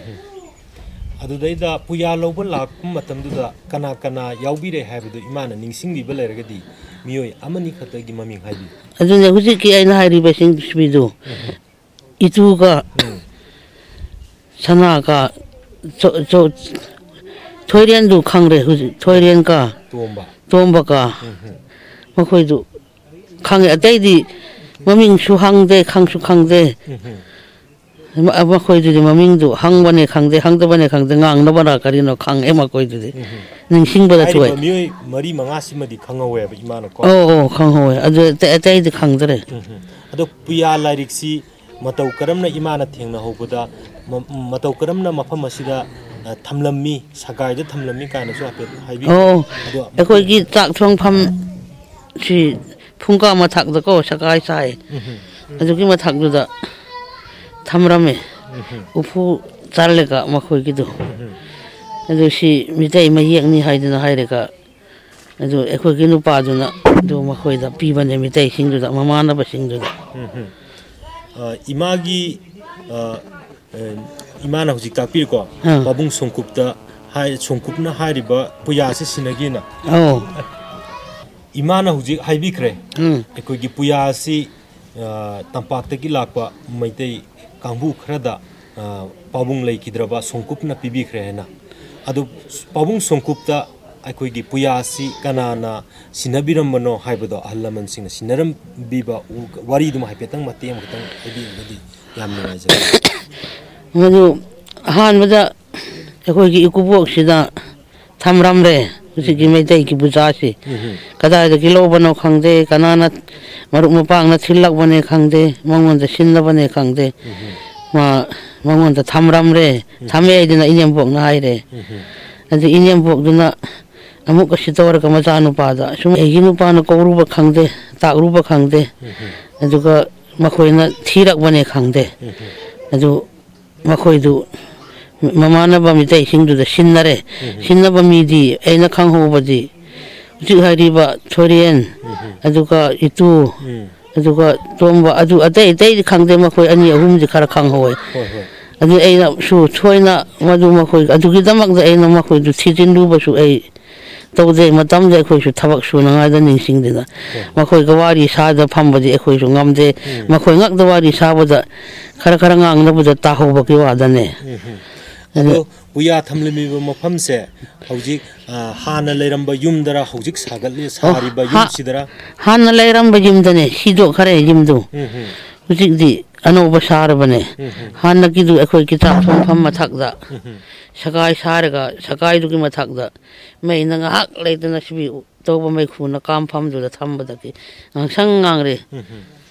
ꯑꯗꯨꯗꯩꯗ ꯄꯨꯌꯥ ꯂꯧꯕ ꯂꯥꯛꯄ ꯃꯇꯝꯗꯨꯗ ꯀꯅꯥ ꯀꯅꯥ ꯌꯥꯎꯕꯤꯔꯦ ꯍꯥꯏꯕꯗꯨ ꯏꯃꯥꯅ ꯅꯤꯡꯁꯤꯡꯕꯤꯕ ꯂꯩꯔꯒꯗꯤ ꯃꯤꯑꯣꯏ ꯑꯃꯅꯤ ꯈꯛꯇꯒꯤ ꯃꯃꯤꯡ ꯍꯥꯏꯕꯤꯌꯨ꯫ ꯑꯗꯨꯅꯦ ꯍꯧꯖꯤꯛꯀꯤ ꯑꯩꯅ ꯍꯥꯏꯔꯤꯕꯁꯤꯡ ꯁꯤꯗꯣ, ꯎꯝ꯫ ꯏꯇꯨꯒ, ꯎꯝ꯫ ꯁꯅꯥꯒ, ꯆꯣ-, ꯆꯣ-, ꯊꯣꯏꯔꯦꯟꯗꯨ ꯈꯪꯔꯦ ꯍꯧꯖꯤꯛ, ꯊꯣꯏꯔꯦꯟꯒ ꯇꯣꯝꯕ꯫ ꯇꯣꯝꯕꯒ, ꯎꯝ꯫ ꯃꯈꯣꯏꯗꯨ ꯈꯪꯉꯦ꯫ ꯑꯇꯩꯗꯤ ꯃꯃꯤꯡꯁꯨ ꯍꯪꯗꯦ, ꯈꯪꯁꯨ ꯈꯪꯗꯦ꯫ ꯎꯝ꯫ ꯃ-, ꯃꯈꯣꯏꯗꯨꯗꯤ ꯃꯃꯤꯡꯗꯨ ꯍꯪꯕꯅꯦ ꯈꯪꯗꯦ, ꯍꯪꯗꯕꯅꯦ ꯈꯪꯗꯦ, ꯉꯥꯡꯅꯕꯅ ꯀꯔꯤꯅꯣ ꯈꯪꯉꯦ ꯃꯈꯣꯏꯗꯨꯗꯤ꯫ ꯎꯝ꯫ ꯅꯤꯡꯁꯤꯡꯕꯗ ꯍꯥꯏꯔꯤꯕ ꯊꯣꯛꯑꯦ꯫ ꯃꯤꯑꯣꯏ ꯃꯔꯤ ꯃꯉꯥꯁꯤꯃꯗꯤ ꯈꯪꯍꯧꯋꯦꯕ ꯏꯃꯥꯅꯀꯣ꯫ ꯑꯧ, ꯑꯧ, ꯈꯪꯍꯧꯋꯦ꯫ ꯑꯗꯨ ꯑꯇꯩ, ꯑꯇꯩꯗꯤ ꯈꯪꯗ꯭ꯔꯦ꯫ ꯎꯝ꯫ ꯑꯗꯣ ꯄꯨꯌꯥ ꯂꯥꯏꯔꯤꯛꯁꯤ ꯃꯇꯧ ꯀꯔꯝꯅ ꯏꯃꯥꯅ ꯊꯦꯡꯅꯍꯧꯕꯗ, ꯃ-, ꯃꯇꯧ ꯀꯔꯝꯅ ꯃꯐꯝ ꯑꯁꯤꯗ, ꯑ, ꯊꯝꯂꯝꯃꯤ, ꯁꯒꯥꯏꯗ ꯊꯝꯂꯝꯃꯤ ꯀꯥꯏꯅꯁꯨ ꯍꯥꯏꯐꯦꯠ ꯍꯥꯏꯕꯤꯌꯨ꯫ ꯑꯣ, ꯑꯗꯣ ꯑꯩꯈꯣꯏꯒꯤ ꯆꯥꯛ ꯊꯣꯡꯐꯝ ꯁꯤ ꯐꯨꯡꯒꯥ ꯃꯊꯛꯇꯀꯣ ꯁꯒꯥꯏ ꯁꯥꯏ꯫ ꯎꯝ꯫ ꯑꯗꯨꯒꯤ ꯃꯊꯛꯇꯨꯗ ꯊꯝꯔꯝꯃꯦ꯫ ꯎꯝ꯫ ꯎꯐꯨ ꯆꯜꯂꯒ ꯃꯈꯣꯏꯒꯤꯗꯣ꯫ ꯎꯝ꯫ ꯑꯗꯨ ꯁꯤ ꯃꯤꯇꯩ ꯃꯌꯦꯛꯅꯤ ꯍꯥꯏꯗꯅ ꯍꯥꯏꯔꯒ ꯑꯗꯨ ꯑꯩꯈꯣꯏꯒꯤ ꯅꯨꯄꯥꯗꯨꯅ ꯑꯗꯨ ꯃꯈꯣꯏꯗ ꯄꯤꯕꯅꯦ, ꯃꯤꯇꯩꯁꯤꯡꯗꯨꯗ, ꯃꯃꯥꯟꯅꯕꯁꯤꯡꯗꯨꯗ꯫ ꯎꯝ ꯍꯝ꯫ ꯑ, ꯏꯃꯥꯒꯤ, ꯑ, ꯑ, ꯏꯃꯥꯅ ꯍꯧꯖꯤꯛ ꯇꯥꯛꯄꯤꯔꯤꯀꯣ, ꯑꯥ꯫ ꯄꯥꯕꯨꯡ ꯁꯣꯡꯀꯨꯞꯇ ꯍꯥꯏ-, ꯁꯣꯡꯀꯨꯞꯅ ꯍꯥꯏꯔꯤꯕ ꯄꯨꯌꯥꯁꯤ ꯁꯤꯟꯅꯒꯦꯅ꯫ ꯑꯧ꯫ ꯏꯃꯥꯅ ꯍꯧꯖꯤꯛ ꯍꯥꯏꯕꯤꯈ꯭ꯔꯦ, ꯎꯝ꯫ ꯑꯩꯈꯣꯏꯒꯤ ꯄꯨꯌꯥꯁꯤ, ꯑ, ꯇꯝꯄꯥꯛꯇꯒꯤ ꯂꯥꯛꯄ ꯃꯩꯇꯩ ꯀꯥꯡꯕꯨ ꯈꯔꯗ, ꯑ, ꯄꯥꯕꯨꯡ ꯂꯩꯈꯤꯗ꯭ꯔꯕ ꯁꯣꯡꯀꯨꯞꯅ ꯄꯤꯕꯤꯈ꯭ꯔꯦ ꯍꯥꯏꯅ꯫ ꯑꯗꯨ ꯄꯥꯕꯨꯡ ꯁꯣꯡꯀꯨꯞꯇ ꯑꯩꯈꯣꯏꯒꯤ ꯄꯨꯌꯥꯁꯤ ꯀꯅꯥꯅ ꯁꯤꯟꯅꯕꯤꯔꯝꯕꯅꯣ ꯍꯥꯏꯕꯗꯣ, ꯑꯍꯜ ꯂꯃꯟꯁꯤꯡꯅ ꯁꯤꯟꯅꯔꯝꯕꯤꯕ ꯋꯥꯔꯤꯗꯨꯃ ꯍꯥꯏꯐꯦꯠꯇꯪ ꯃꯇꯦꯛ ꯑꯃꯈꯛꯇꯪ ꯍꯥꯏꯕꯤꯔꯒꯗꯤ ꯌꯥꯝ ꯅꯨꯡꯉꯥꯏꯖꯒꯅꯤ꯫ ꯃꯗꯨ ꯑꯍꯥꯟꯕꯗ ꯑꯩꯈꯣꯏꯒꯤ ꯏꯀꯨꯕꯣꯛꯁꯤꯗ ꯊꯝꯔꯝꯔꯦ꯫ ꯍꯧꯖꯤꯛꯀꯤ ꯎꯝ꯫ ꯃꯩꯇꯩꯒꯤ ꯄꯨꯖꯥꯁꯤ ꯎꯝ꯫ ꯀꯗꯥꯏꯗꯒꯤ ꯂꯧꯕꯅꯣ ꯈꯪꯗꯦ, ꯀꯅꯥꯅ ꯃꯔꯨꯞ ꯃꯄꯥꯡꯅ ꯊꯤꯜꯂꯛꯄꯅꯦ ꯈꯪꯗꯦ, ꯃꯉꯣꯟꯗ ꯁꯤꯟꯅꯕꯅꯦ ꯈꯪꯗꯦ, ꯎꯝ꯫ ꯃꯥ ꯃꯉꯣꯟꯗ ꯊꯝꯔꯝꯔꯦ, ꯎꯝ꯫ ꯊꯝꯃꯦ ꯍꯥꯏꯗꯅ ꯏꯅꯦꯝꯕꯣꯛꯅ ꯍꯥꯏꯔꯦ꯫ ꯎꯝ꯫ ꯑꯗꯨ ꯏꯅꯦꯝꯕꯣꯛꯇꯨꯅ ꯑꯃꯨꯛꯀꯁꯨ ꯇꯧꯔꯒ ꯃꯆꯥꯅꯨꯄꯥꯗ ꯁꯨꯝ ꯑꯩꯒꯤ ꯅꯨꯄꯥꯅ ꯀꯧꯔꯨꯕ ꯈꯪꯗꯦ, ꯇꯥꯛꯔꯨꯕ ꯈꯪꯗꯦ, ꯎꯝ꯫ ꯑꯗꯨꯒ ꯃꯈꯣꯏꯅ ꯊꯤꯔꯛꯄꯅꯦ ꯈꯪꯗꯦ꯫ ꯎꯝ꯫ ꯑꯗꯨ ꯃꯈꯣꯏꯗꯨ ꯃꯃꯥꯟꯅꯕ ꯃꯤꯇꯩꯁꯤꯡꯗꯨꯗ ꯁꯤꯟꯅꯔꯦ꯫ ꯎꯝ꯫ ꯁꯤꯟꯅꯕ ꯃꯤꯗꯤ ꯑꯩꯅ ꯈꯪꯍꯧꯕꯗꯤ ꯍꯧꯖꯤꯛ ꯍꯥꯏꯔꯤꯕ ꯊꯣꯏꯔꯦꯟ, ꯎꯝ꯫ ꯑꯗꯨꯒ ꯏꯇꯨ, ꯎꯝ꯫ ꯑꯗꯨꯒ ꯇꯣꯝꯕ, ꯑꯗꯨ ꯑꯇꯩ ꯑꯇꯩꯗꯤ ꯈꯪꯗꯦ, ꯃꯈꯣꯏ ꯑꯅꯤ ꯑꯍꯨꯝꯗꯤ ꯈꯔ ꯈꯪꯍꯧꯋꯦ꯫ ꯍꯣꯏ, ꯍꯣꯏ꯫ ꯑꯗꯨ ꯑꯩꯅꯁꯨ ꯊꯣꯏꯅ ꯃꯗꯨ ꯃꯈꯣꯏ, ꯑꯗꯨꯒꯤꯗꯃꯛꯇ ꯑꯩꯅ ꯃꯈꯣꯏꯗꯨ ꯊꯤꯖꯤꯟꯂꯨꯕꯁꯨ ꯑꯩ ꯇꯧꯗꯦ꯫ ꯃꯇꯝꯗ ꯑꯩꯈꯣꯏꯁꯨ ꯊꯕꯛ ꯁꯨꯅꯉꯥꯏꯗ ꯅꯤꯡꯁꯤꯡꯗꯅ ꯍꯣꯏ, ꯍꯣꯏ꯫ ꯃꯈꯣꯏꯒ ꯋꯥꯔꯤ ꯁꯥꯗ ꯐꯝꯕꯗꯤ ꯑꯩꯈꯣꯏꯁꯨ ꯉꯝꯗꯦ꯫ ꯎꯝ꯫ ꯃꯈꯣꯏ ꯉꯛꯇ ꯋꯥꯔꯤ ꯁꯥꯕꯗ ꯈꯔ ꯈꯔ ꯉꯥꯡꯅꯕꯗ ꯇꯥꯍꯧꯕꯒꯤ ꯋꯥꯗꯅꯦ꯫ ꯎꯝ, ꯎꯝ꯫ ꯑꯗꯨ ꯑꯗꯣ ꯄꯨꯌꯥ ꯊꯝꯂꯝꯃꯤꯕ ꯃꯐꯝꯁꯦ ꯍꯧꯖꯤꯛ, ꯑ, ꯍꯥꯟꯅ ꯂꯩꯔꯝꯕ ꯌꯨꯝꯗꯔ, ꯍꯧꯖꯤꯛ ꯁꯥꯒꯠꯂꯤ-, ꯑꯣ, ꯁꯥꯔꯤꯕ ꯍꯥ-, ꯌꯨꯝꯁꯤꯗꯔ? ꯍꯥꯟꯅ ꯂꯩꯔꯝꯕ ꯌꯨꯝꯗꯅꯦ, ꯁꯤꯗꯣꯛꯈꯔꯦ ꯌꯨꯝꯗꯨ꯫ ꯎꯝ, ꯎꯝ꯫ ꯍꯧꯖꯤꯛꯇꯤ ꯑꯅꯧꯕ ꯁꯥꯔꯕꯅꯦ꯫ ꯎꯝ, ꯎꯝ꯫ ꯍꯥꯟꯅꯒꯤꯗꯨ ꯑꯩꯈꯣꯏ ꯀꯤꯇꯥꯕ ꯊꯣꯡꯐꯝ ꯃꯊꯛꯇ ꯎꯝ, ꯎꯝ꯫ ꯁꯒꯥꯏ ꯁꯥꯔꯒ, ꯁꯒꯥꯏꯗꯨꯒꯤ ꯃꯊꯛꯇ ꯃꯩꯅ ꯉꯥꯏꯍꯥꯛ ꯂꯩꯇꯅ ꯁꯤꯕꯤ ꯎ-, ꯇꯧꯕ ꯃꯩꯈꯨꯅ ꯀꯥꯝꯐꯝꯗꯨꯗ ꯊꯝꯕꯗꯒꯤ ꯉꯥꯡꯁꯪ ꯉꯥꯡꯔꯦ꯫ ꯎꯝ, ꯎꯝ꯫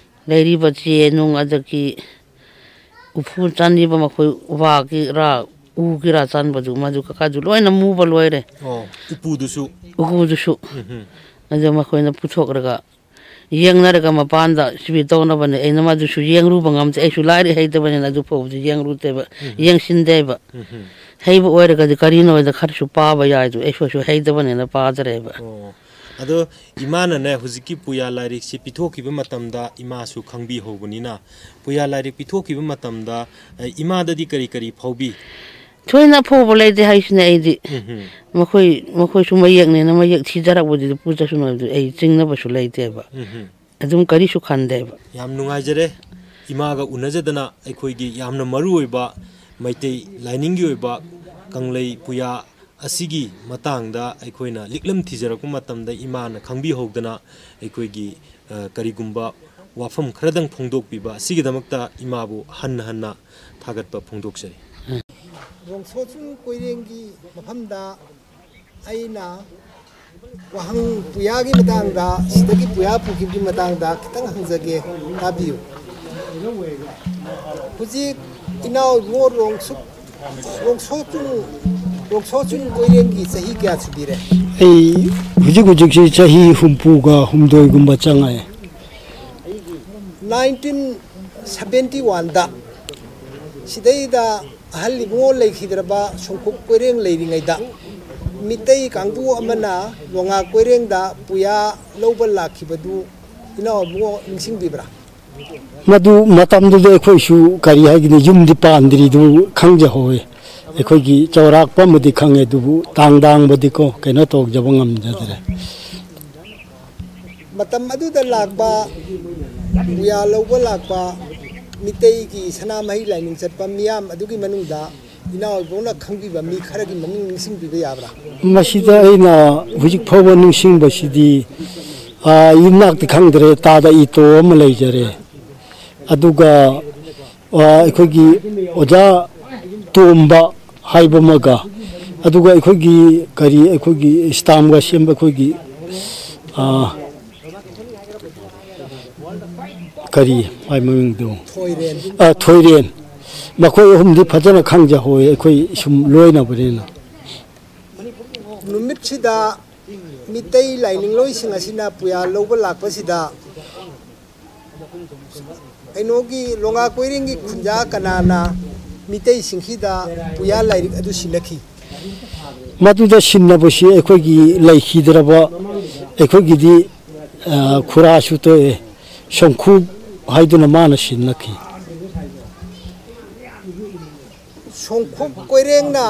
ꯂꯩꯔꯤꯕ ꯆꯦ ꯅꯨꯡ ꯑꯗꯒꯤ ꯎꯐꯨ ꯆꯟꯈꯤꯕ ꯃꯈꯣꯏ ꯋꯥꯒꯤꯔꯥ ꯎꯒꯤꯔꯥ ꯆꯟꯕꯗꯨ, ꯃꯗꯨ ꯀꯀꯥꯗꯨ ꯂꯣꯏꯅ ꯃꯨꯕ ꯂꯣꯏꯔꯦ꯫ ꯑꯣ, ꯎꯄꯨꯗꯨꯁꯨ? ꯎꯄꯨꯗꯨꯁꯨ꯫ ꯎꯝ, ꯎꯝ꯫ ꯑꯗꯨ ꯃꯈꯣꯏꯅ ꯄꯨꯊꯣꯛꯂꯒ ꯌꯦꯡꯅꯔꯒ ꯃꯄꯥꯟꯗ ꯁꯤꯕꯤ ꯇꯧꯅꯕꯅꯦ꯫ ꯑꯩꯅ ꯃꯗꯨꯁꯨ ꯌꯦꯡꯂꯨꯕ ꯉꯝꯗꯦ꯫ ꯑꯩꯁꯨ ꯂꯥꯏꯔꯤꯛ ꯍꯩꯇꯕꯅꯤꯅ ꯑꯗꯨ ꯐꯥꯎꯕꯗꯤ ꯌꯦꯡꯂꯨꯗꯦꯕ, ꯎꯝ꯫ ꯌꯦꯡꯁꯤꯟꯗꯦꯕ꯫ ꯎꯝ, ꯎꯝ꯫ ꯍꯩꯕ ꯑꯣꯏꯔꯒꯗꯤ ꯀꯔꯤꯅꯣ ꯍꯥꯏꯗ ꯈꯔꯁꯨ ꯄꯥꯕ ꯌꯥꯏꯗꯨ, ꯑꯩꯁꯨ ꯍꯩꯇꯕꯅꯤꯅ ꯄꯥꯗ꯭ꯔꯦꯕ꯫ ꯑꯣ꯫ ꯑꯗꯣ ꯏꯃꯥꯅꯅꯦ, ꯍꯧꯖꯤꯛꯀꯤ ꯄꯨꯌꯥ ꯂꯥꯏꯔꯤꯛꯁꯤ ꯄꯤꯊꯣꯛꯈꯤꯕ ꯃꯇꯝꯗ ꯏꯃꯥꯁꯨ ꯈꯪꯕꯤꯍꯧꯕꯅꯤꯅ, ꯄꯨꯌꯥ ꯂꯥꯏꯔꯤꯛ ꯄꯤꯊꯣꯛꯈꯤꯕ ꯃꯇꯝꯗ, ꯑ, ꯏꯃꯥꯗꯗꯤ ꯀꯔꯤ ꯀꯔꯤ ꯐꯥꯎꯕꯤ? ꯊꯣꯏꯅ ꯐꯥꯎꯕ ꯂꯩꯇꯦ ꯍꯥꯏꯁꯤꯅꯦ ꯑꯩꯗꯤ꯫ ꯎꯝ, ꯎꯝ꯫ ꯃꯈꯣꯏ, ꯃꯈꯣꯏꯁꯨ ꯃꯌꯦꯛꯅꯦꯅ ꯃꯌꯦꯛ ꯊꯤꯖꯔꯛꯄꯗꯨꯗ ꯄꯨꯖꯁꯅꯨ ꯍꯥꯏꯕꯗꯨ ꯑꯩ ꯆꯤꯡꯅꯕꯁꯨ ꯂꯩꯇꯦꯕ꯫ ꯎꯝ, ꯎꯝ꯫ ꯑꯗꯨꯝ ꯀꯔꯤꯁꯨ ꯈꯟꯗꯦꯕ꯫ ꯌꯥꯝ ꯅꯨꯡꯉꯥꯏꯖꯔꯦ, ꯏꯃꯥꯒ ꯎꯅꯖꯗꯅ꯫ ꯑꯩꯈꯣꯏꯒꯤ ꯌꯥꯝꯅ ꯃꯔꯨ ꯑꯣꯏꯕ ꯃꯩꯇꯩ ꯂꯥꯏꯅꯤꯡꯒꯤ ꯑꯣꯏꯕ ꯀꯪꯂꯩ ꯄꯨꯌꯥ ꯑꯁꯤꯒꯤ ꯃꯇꯥꯡꯗ ꯑꯩꯈꯣꯏꯅ ꯂꯤꯛꯂꯝ ꯊꯤꯖꯔꯛꯄ ꯃꯇꯝꯗ ꯏꯃꯥꯅ ꯈꯪꯕꯤꯍꯧꯗꯅ ꯑꯩꯈꯣꯏꯒꯤ, ꯑ, ꯀꯔꯤꯒꯨꯝꯕ ꯋꯥꯐꯝ ꯈꯔꯗꯪ ꯐꯣꯡꯗꯣꯛꯄꯤꯕ ꯑꯁꯤꯒꯤꯗꯃꯛꯇ ꯏꯃꯥꯕꯨ ꯍꯟꯅ ꯍꯟꯅ ꯊꯥꯒꯠꯄ ꯐꯣꯡꯗꯣꯛꯆꯔꯤ꯫ ꯔꯣꯡꯁꯣꯆꯨꯡ ꯀꯣꯏꯔꯦꯡꯒꯤ ꯃꯐꯝꯗ ꯑꯩꯅ ꯋꯥꯍꯪ ꯄꯨꯌꯥꯒꯤ ꯃꯇꯥꯡꯗ, ꯁꯤꯗꯒꯤ ꯄꯨꯌꯥ ꯄꯨꯈꯤꯕꯒꯤ ꯃꯇꯥꯡꯗ ꯈꯤꯇꯪ ꯍꯪꯖꯒꯦ, ꯇꯥꯕꯤꯌꯨ꯫ ꯍꯧꯖꯤꯛ ꯏꯅꯥꯎ ꯏꯕꯨꯡꯉꯣ ꯔꯣꯡꯁꯨ-, ꯔꯣꯡꯁꯣꯆꯨꯡ, ꯔꯣꯡꯁꯣꯆꯨꯡ ꯀꯣꯏꯔꯦꯡꯒꯤ ꯆꯍꯤ ꯀꯌꯥ ꯁꯨꯕꯤꯔꯦ? ꯑꯩ ꯍꯧꯖꯤꯛ ꯍꯧꯖꯤꯛꯁꯤ ꯆꯍꯤ ꯍꯨꯝꯐꯨꯒ ꯍꯨꯝꯗꯣꯏꯒꯨꯝꯕ ꯆꯪꯉꯛꯑꯦ꯫ ꯅꯥꯏꯟꯇꯤꯟ ꯁꯚꯦꯟꯇꯤ ꯋꯥꯟꯗ ꯁꯤꯗꯩꯗ ꯑꯍꯜ ꯏꯕꯨꯡꯉꯣ ꯂꯩꯈꯤꯗ꯭ꯔꯕ ꯁꯣꯡꯈꯨꯞ ꯀꯣꯏꯔꯦꯡ ꯂꯩꯔꯤꯉꯩꯗ ꯃꯤꯇꯩ ꯀꯥꯡꯕꯨ ꯑꯃꯅ ꯂꯣꯉꯥ ꯀꯣꯏꯔꯦꯡꯗ ꯄꯨꯌꯥ ꯂꯧꯕ ꯂꯥꯛꯈꯤꯕꯗꯨ ꯏꯅꯥꯎ ꯏꯕꯨꯡꯉꯣ ꯅꯤꯡꯁꯤꯡꯕꯤꯕ꯭ꯔꯥ? ꯃꯗꯨ ꯃꯇꯝꯗꯨꯗ ꯑꯩꯈꯣꯏꯁꯨ ꯀꯔꯤ ꯍꯥꯏꯒꯅꯤ, ꯌꯨꯝꯗꯤ ꯄꯥꯟꯗ꯭ꯔꯤꯗꯨ ꯈꯪꯖꯍꯧꯋꯦ꯫ ꯑꯩꯈꯣꯏꯒꯤ ꯆꯥꯎꯔꯥꯛꯄ ꯑꯃꯗꯤ ꯈꯪꯉꯦ, ꯑꯗꯨꯕꯨ ꯇꯥꯡ ꯇꯥꯡꯕꯗꯤꯀꯣ ꯀꯩꯅꯣ ꯇꯧꯖꯕ ꯉꯝꯖꯗ꯭ꯔꯦ꯫ ꯃꯇꯝ ꯑꯗꯨꯗ ꯂꯥꯛꯄ, ꯄꯨꯌꯥ ꯂꯧꯕ ꯂꯥꯛꯄ ꯃꯤꯇꯩꯒꯤ ꯁꯅꯥꯃꯍꯤ ꯂꯥꯏꯅꯤꯡ ꯆꯠꯄ ꯃꯤꯌꯥꯝ ꯑꯗꯨꯒꯤ ꯃꯅꯨꯡꯗ ꯏꯅꯥꯎ ꯏꯕꯨꯡꯅ ꯈꯪꯕꯤꯕ ꯃꯤ ꯈꯔꯒꯤ ꯃꯃꯤꯡ ꯅꯤꯡꯁꯤꯡꯕꯤꯕ ꯌꯥꯕ꯭ꯔꯥ? ꯃꯁꯤꯗ ꯑꯩꯅ ꯍꯧꯖꯤꯛ ꯐꯥꯎꯕ ꯅꯤꯡꯁꯤꯡꯕꯁꯤꯗꯤ, ꯑꯥ, ꯌꯨꯝꯅꯥꯛꯇꯤ ꯈꯪꯗ꯭ꯔꯦ, ꯇꯥꯗ ꯏꯇꯣ ꯑꯃ ꯂꯩꯖꯔꯦ꯫ ꯑꯗꯨꯒ, ꯑꯥ, ꯑꯩꯈꯣꯏꯒꯤ ꯑꯣꯖꯥ ꯇꯣꯝꯕ ꯍꯥꯏꯕ ꯑꯃꯒ, ꯑꯗꯨꯒ ꯑꯩꯈꯣꯏꯒꯤ ꯀꯔꯤ, ꯑꯩꯈꯣꯏꯒꯤ ꯁ꯭ꯇꯥꯝꯒ ꯁꯦꯝꯕ ꯑꯩꯈꯣꯏꯒꯤ, ꯑꯥ, ꯀꯔꯤ ꯃꯥꯏ ꯃꯃꯤꯡꯗꯣ? ꯊꯣꯏꯔꯦꯟ꯫ ꯑꯥ, ꯊꯣꯏꯔꯦꯟ꯫ ꯃꯈꯣꯏ ꯑꯍꯨꯝꯗꯤ ꯐꯖꯅ ꯈꯪꯖꯍꯧꯋꯦ, ꯑꯩꯈꯣꯏ ꯁꯨꯝ ꯂꯣꯏꯅꯕꯅꯤꯅ꯫ ꯅꯨꯃꯤꯠꯁꯤꯗ ꯃꯤꯇꯩ ꯂꯥꯏꯅꯤꯡꯂꯣꯏꯁꯤꯡ ꯑꯁꯤꯅ ꯄꯨꯌꯥ ꯂꯧꯕ ꯂꯥꯛꯄꯁꯤꯗ ꯀꯩꯅꯣꯒꯤ ꯂꯣꯉꯥ ꯀꯣꯏꯔꯦꯡꯒꯤ ꯈꯨꯟꯖꯥ ꯀꯅꯥꯅ ꯃꯤꯇꯩꯁꯤꯡꯁꯤꯗ ꯄꯨꯌꯥ ꯂꯥꯏꯔꯤꯛ ꯑꯗꯨ ꯁꯤꯟꯅꯈꯤ? ꯃꯗꯨꯗ ꯁꯤꯟꯅꯕꯁꯤ ꯑꯩꯈꯣꯏꯒꯤ ꯂꯩꯈꯤꯗ꯭ꯔꯕ, ꯑꯩꯈꯣꯏꯒꯤꯗꯤ, ꯑ, ꯈꯨꯔꯥꯁꯨ ꯇꯣꯛꯑꯦ, ꯁꯣꯡꯈꯨꯞ ꯍꯥꯏꯗꯨꯅ ꯃꯥꯅ ꯁꯤꯟꯅꯈꯤ꯫ ꯁꯣꯡꯈꯨꯞ ꯀꯣꯏꯔꯦꯡꯅ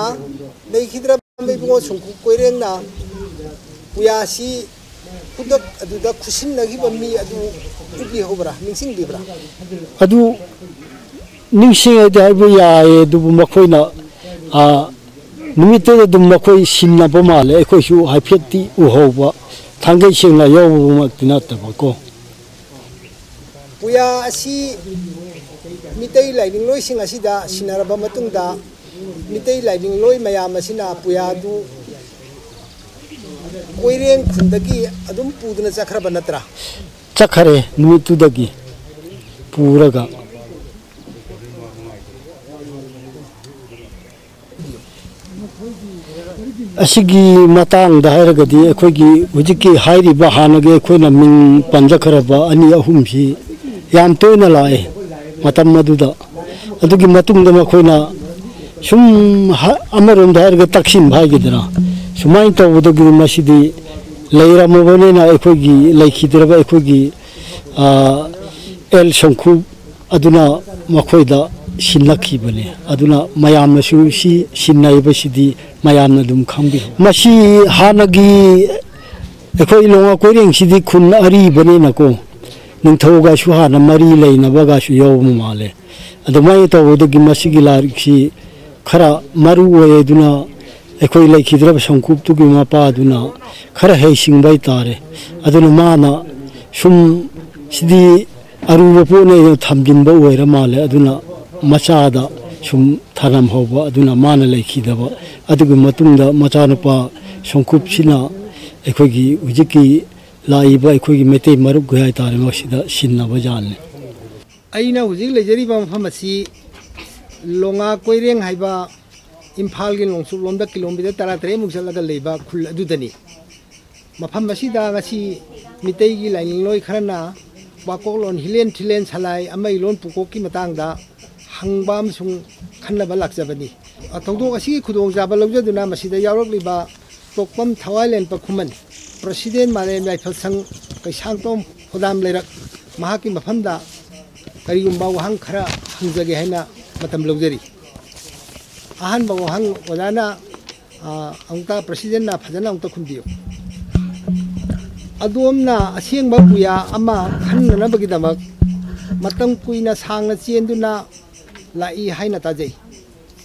ꯂꯩꯈꯤꯗ꯭ꯔꯕ ꯏꯕꯨꯡꯉꯣ ꯁꯣꯡꯈꯨꯞ ꯀꯣꯏꯔꯦꯡꯅ ꯄꯨꯌꯥꯁꯤ ꯈꯨꯗꯛ ꯑꯗꯨꯗ ꯈꯨꯠꯁꯤꯟꯅꯈꯤꯕ ꯃꯤ ꯑꯗꯨ ꯎꯕꯤꯍꯧꯕ꯭ꯔꯥ, ꯅꯤꯡꯁꯤꯡꯕꯤꯕ꯭ꯔꯥ? ꯑꯗꯨ ꯅꯤꯡꯁꯤꯡꯉꯗꯤ ꯍꯥꯏꯕ ꯌꯥꯏ, ꯑꯗꯨꯕꯨ ꯃꯈꯣꯏꯅ, ꯑ, ꯅꯨꯃꯤꯠꯇꯨꯗ ꯑꯗꯨꯝ ꯃꯈꯣꯏ ꯁꯤꯟꯅꯕ ꯃꯥꯜꯂꯦ꯫ ꯑꯩꯈꯣꯏꯁꯨ ꯍꯥꯏꯐꯦꯠꯇꯤ ꯎꯍꯧꯕ, ꯊꯥꯡꯒꯩ ꯁꯦꯡꯅ ꯌꯥꯎꯕꯃꯛꯇꯤ ꯅꯠꯇꯕꯀꯣ꯫ ꯄꯨꯌꯥ ꯑꯁꯤ ꯃꯤꯇꯩ ꯂꯥꯏꯅꯤꯡꯂꯣꯏꯁꯤꯡ ꯑꯁꯤꯗ ꯁꯤꯟꯅꯔꯕ ꯃꯇꯨꯡꯗ, ꯃꯤꯇꯩ ꯂꯥꯏꯅꯤꯡꯂꯣꯏ ꯃꯌꯥꯝ ꯑꯁꯤꯅ ꯄꯨꯌꯥꯗꯨ ꯀꯣꯏꯔꯦꯡ ꯈꯨꯟꯗꯒꯤ ꯑꯗꯨꯝ ꯄꯨꯗꯨꯅ ꯆꯠꯈ꯭ꯔꯕ ꯅꯠꯇ꯭ꯔꯥ? ꯆꯠꯈꯔꯦ, ꯅꯨꯃꯤꯠꯇꯨꯗꯒꯤ ꯄꯨꯔꯒ꯫ ꯑꯁꯤꯒꯤ ꯃꯇꯥꯡꯗ ꯍꯥꯏꯔꯒꯗꯤ, ꯑꯩꯈꯣꯏꯒꯤ ꯍꯧꯖꯤꯛꯀꯤ ꯍꯥꯏꯔꯤꯕ ꯍꯥꯟꯅꯒꯤ ꯑꯩꯈꯣꯏꯅ ꯃꯤꯡ ꯄꯟꯖꯈ꯭ꯔꯕ ꯑꯅꯤ ꯑꯍꯨꯝꯁꯤ ꯌꯥꯝ ꯇꯣꯏꯅ ꯂꯥꯛꯑꯦ ꯃꯇꯝ ꯑꯗꯨꯗ꯫ ꯑꯗꯨꯒꯤ ꯃꯇꯨꯡꯗ ꯃꯈꯣꯏꯅ ꯁꯨꯝ ꯑꯃꯔꯣꯝꯗ ꯍꯥꯏꯔꯒ ꯇꯛꯁꯤꯟꯕ ꯍꯥꯏꯒꯗ꯭ꯔꯥ, ꯁꯨꯃꯥꯏꯅ ꯇꯧꯕꯗꯒꯤ ꯃꯁꯤꯗꯤ ꯂꯩꯔꯝꯃꯕꯅꯤꯅ ꯑꯩꯈꯣꯏꯒꯤ ꯂꯩꯈꯤꯗ꯭ꯔꯕ ꯑꯩꯈꯣꯏꯒꯤ ꯑꯦꯜ ꯁꯪꯈꯨ ꯑꯗꯨꯅ ꯃꯈꯣꯏꯗ ꯁꯤꯟꯅꯈꯤꯕꯅꯤ꯫ ꯑꯗꯨꯅ ꯃꯌꯥꯝꯅꯁꯨ ꯁꯤ ꯁꯤꯟꯅꯔꯤꯕꯁꯤꯗꯤ ꯃꯌꯥꯝꯅ ꯑꯗꯨꯝ ꯈꯪꯕꯤ꯫ ꯃꯁꯤ ꯍꯥꯟꯅꯒꯤ ꯑꯩꯈꯣꯏ ꯂꯣꯉꯥ ꯀꯣꯏꯔꯦꯡꯁꯤꯗꯤ ꯈꯨꯟ ꯑꯔꯤꯕꯅꯤꯅꯀꯣ, ꯅꯤꯡꯊꯧꯒꯁꯨ ꯍꯥꯟꯅ ꯃꯔꯤ ꯂꯩꯅꯕꯒꯁꯨ ꯌꯥꯎꯕ ꯃꯥꯜꯂꯦ꯫ ꯑꯗꯨꯃꯥꯏꯅ ꯇꯧꯕꯗꯒꯤ ꯃꯁꯤꯒꯤ ꯂꯥꯏꯔꯤꯛꯁꯤ ꯈꯔ ꯃꯔꯨ ꯑꯣꯏ꯫ ꯑꯗꯨꯅ ꯑꯩꯈꯣꯏ ꯂꯩꯈꯤꯗ꯭ꯔꯕ ꯁꯪꯀꯨꯞꯇꯨꯒꯤ ꯃꯄꯥꯗꯨꯅ ꯈꯔ ꯍꯩꯁꯤꯡꯕ ꯍꯥꯏꯇꯥꯔꯦ꯫ ꯑꯗꯨꯅ ꯃꯥꯅ ꯁꯨꯝ ꯁꯤꯗꯤ ꯑꯔꯨꯕ ꯄꯣꯠꯅꯦꯅ ꯊꯝꯖꯤꯟꯕ ꯑꯣꯏꯔ ꯃꯥꯜꯂꯦ꯫ ꯑꯗꯨꯅ ꯃꯆꯥꯗ ꯁꯨꯝ ꯊꯅꯝꯍꯧꯕ, ꯑꯗꯨꯅ ꯃꯥꯅ ꯂꯩꯈꯤꯗꯕ꯫ ꯑꯗꯨꯒꯤ ꯃꯇꯨꯡꯗ ꯃꯆꯥꯅꯨꯄꯥ ꯁꯪꯀꯨꯞꯁꯤꯅ ꯑꯩꯈꯣꯏꯒꯤ ꯍꯧꯖꯤꯛꯀꯤ ꯂꯥꯛꯏꯕ ꯑꯩꯈꯣꯏꯒꯤ ꯃꯩꯇꯩ ꯃꯔꯨꯞ ꯍꯥꯏꯇꯥꯔꯦ, ꯃꯁꯤꯗ ꯁꯤꯟꯅꯕ ꯖꯥꯠꯅꯤ꯫ ꯑꯩꯅ ꯍꯧꯖꯤꯛ ꯂꯩꯖꯔꯤꯕ ꯃꯐꯝ ꯑꯁꯤ ꯂꯣꯉꯥ ꯀꯣꯏꯔꯦꯡ ꯍꯥꯏꯕ ꯏꯝꯐꯥꯜꯒꯤ ꯅꯣꯡꯆꯨꯞꯂꯣꯝꯗ ꯀꯤꯂꯣꯃꯤꯇꯔ ꯇꯔꯥꯇꯔꯦꯠꯃꯨꯛ ꯆꯠꯂꯒ ꯂꯩꯕ ꯈꯨꯜ ꯑꯗꯨꯗꯅꯤ꯫ ꯃꯐꯝ ꯑꯁꯤꯗ ꯉꯁꯤ ꯃꯤꯇꯩꯒꯤ ꯂꯥꯏꯅꯤꯡꯂꯣꯏ ꯈꯔꯅ ꯋꯥꯀꯣꯛꯂꯣꯟ ꯍꯤꯂꯦꯟ ꯊꯤꯂꯦꯟ ꯁꯂꯥꯏ ꯑꯃꯩꯂꯣꯟ ꯄꯨꯀꯣꯛꯀꯤ ꯃꯇꯥꯡꯗ ꯍꯪꯕ ꯑꯃꯁꯨꯡ ꯈꯟꯅꯕ ꯂꯥꯛꯆꯕꯅꯤ꯫ ꯊꯧꯗꯣꯛ ꯑꯁꯤꯒꯤ ꯈꯨꯗꯣꯡꯆꯥꯕ ꯂꯧꯖꯗꯨꯅ ꯃꯁꯤꯗ ꯌꯥꯎꯔꯛꯂꯤꯕ ꯇꯣꯛꯄꯝ ꯊꯋꯥꯏꯂꯦꯟ ꯄꯈꯨꯃꯟ, ꯄ꯭ꯔꯁꯤꯗꯦꯟ ꯃꯥꯂꯦꯝ ꯌꯥꯏꯐꯜ ꯁꯪ ꯀꯩꯁꯥꯡꯇꯣꯝ ꯈꯣꯗꯥꯝ ꯂꯩꯔꯛ, ꯃꯍꯥꯛꯀꯤ ꯃꯐꯝꯗ ꯀꯔꯤꯒꯨꯝꯕ ꯋꯥꯍꯪ ꯈꯔ ꯍꯪꯖꯒꯦ ꯍꯥꯏꯅ ꯃꯇꯝ ꯂꯧꯖꯔꯤ꯫ ꯑꯍꯥꯟꯕ ꯋꯥꯍꯪ ꯑꯣꯖꯥꯅ, ꯑ, ꯑꯃꯨꯛꯇ ꯄ꯭ꯔꯁꯤꯗꯦꯟꯅ ꯐꯖꯅ ꯑꯃꯨꯛꯇ ꯈꯨꯝꯕꯤꯌꯨ꯫ ꯑꯗꯣꯝꯅ ꯑꯁꯦꯡꯕ ꯄꯨꯌꯥ ꯑꯃ ꯈꯟꯅꯅꯕꯒꯤꯗꯃꯛ ꯃꯇꯝ ꯀꯨꯏꯅ ꯁꯥꯡꯅ ꯆꯦꯟꯗꯨꯅ ꯂꯥꯛꯏ ꯍꯥꯏꯅ ꯇꯥꯖꯩ꯫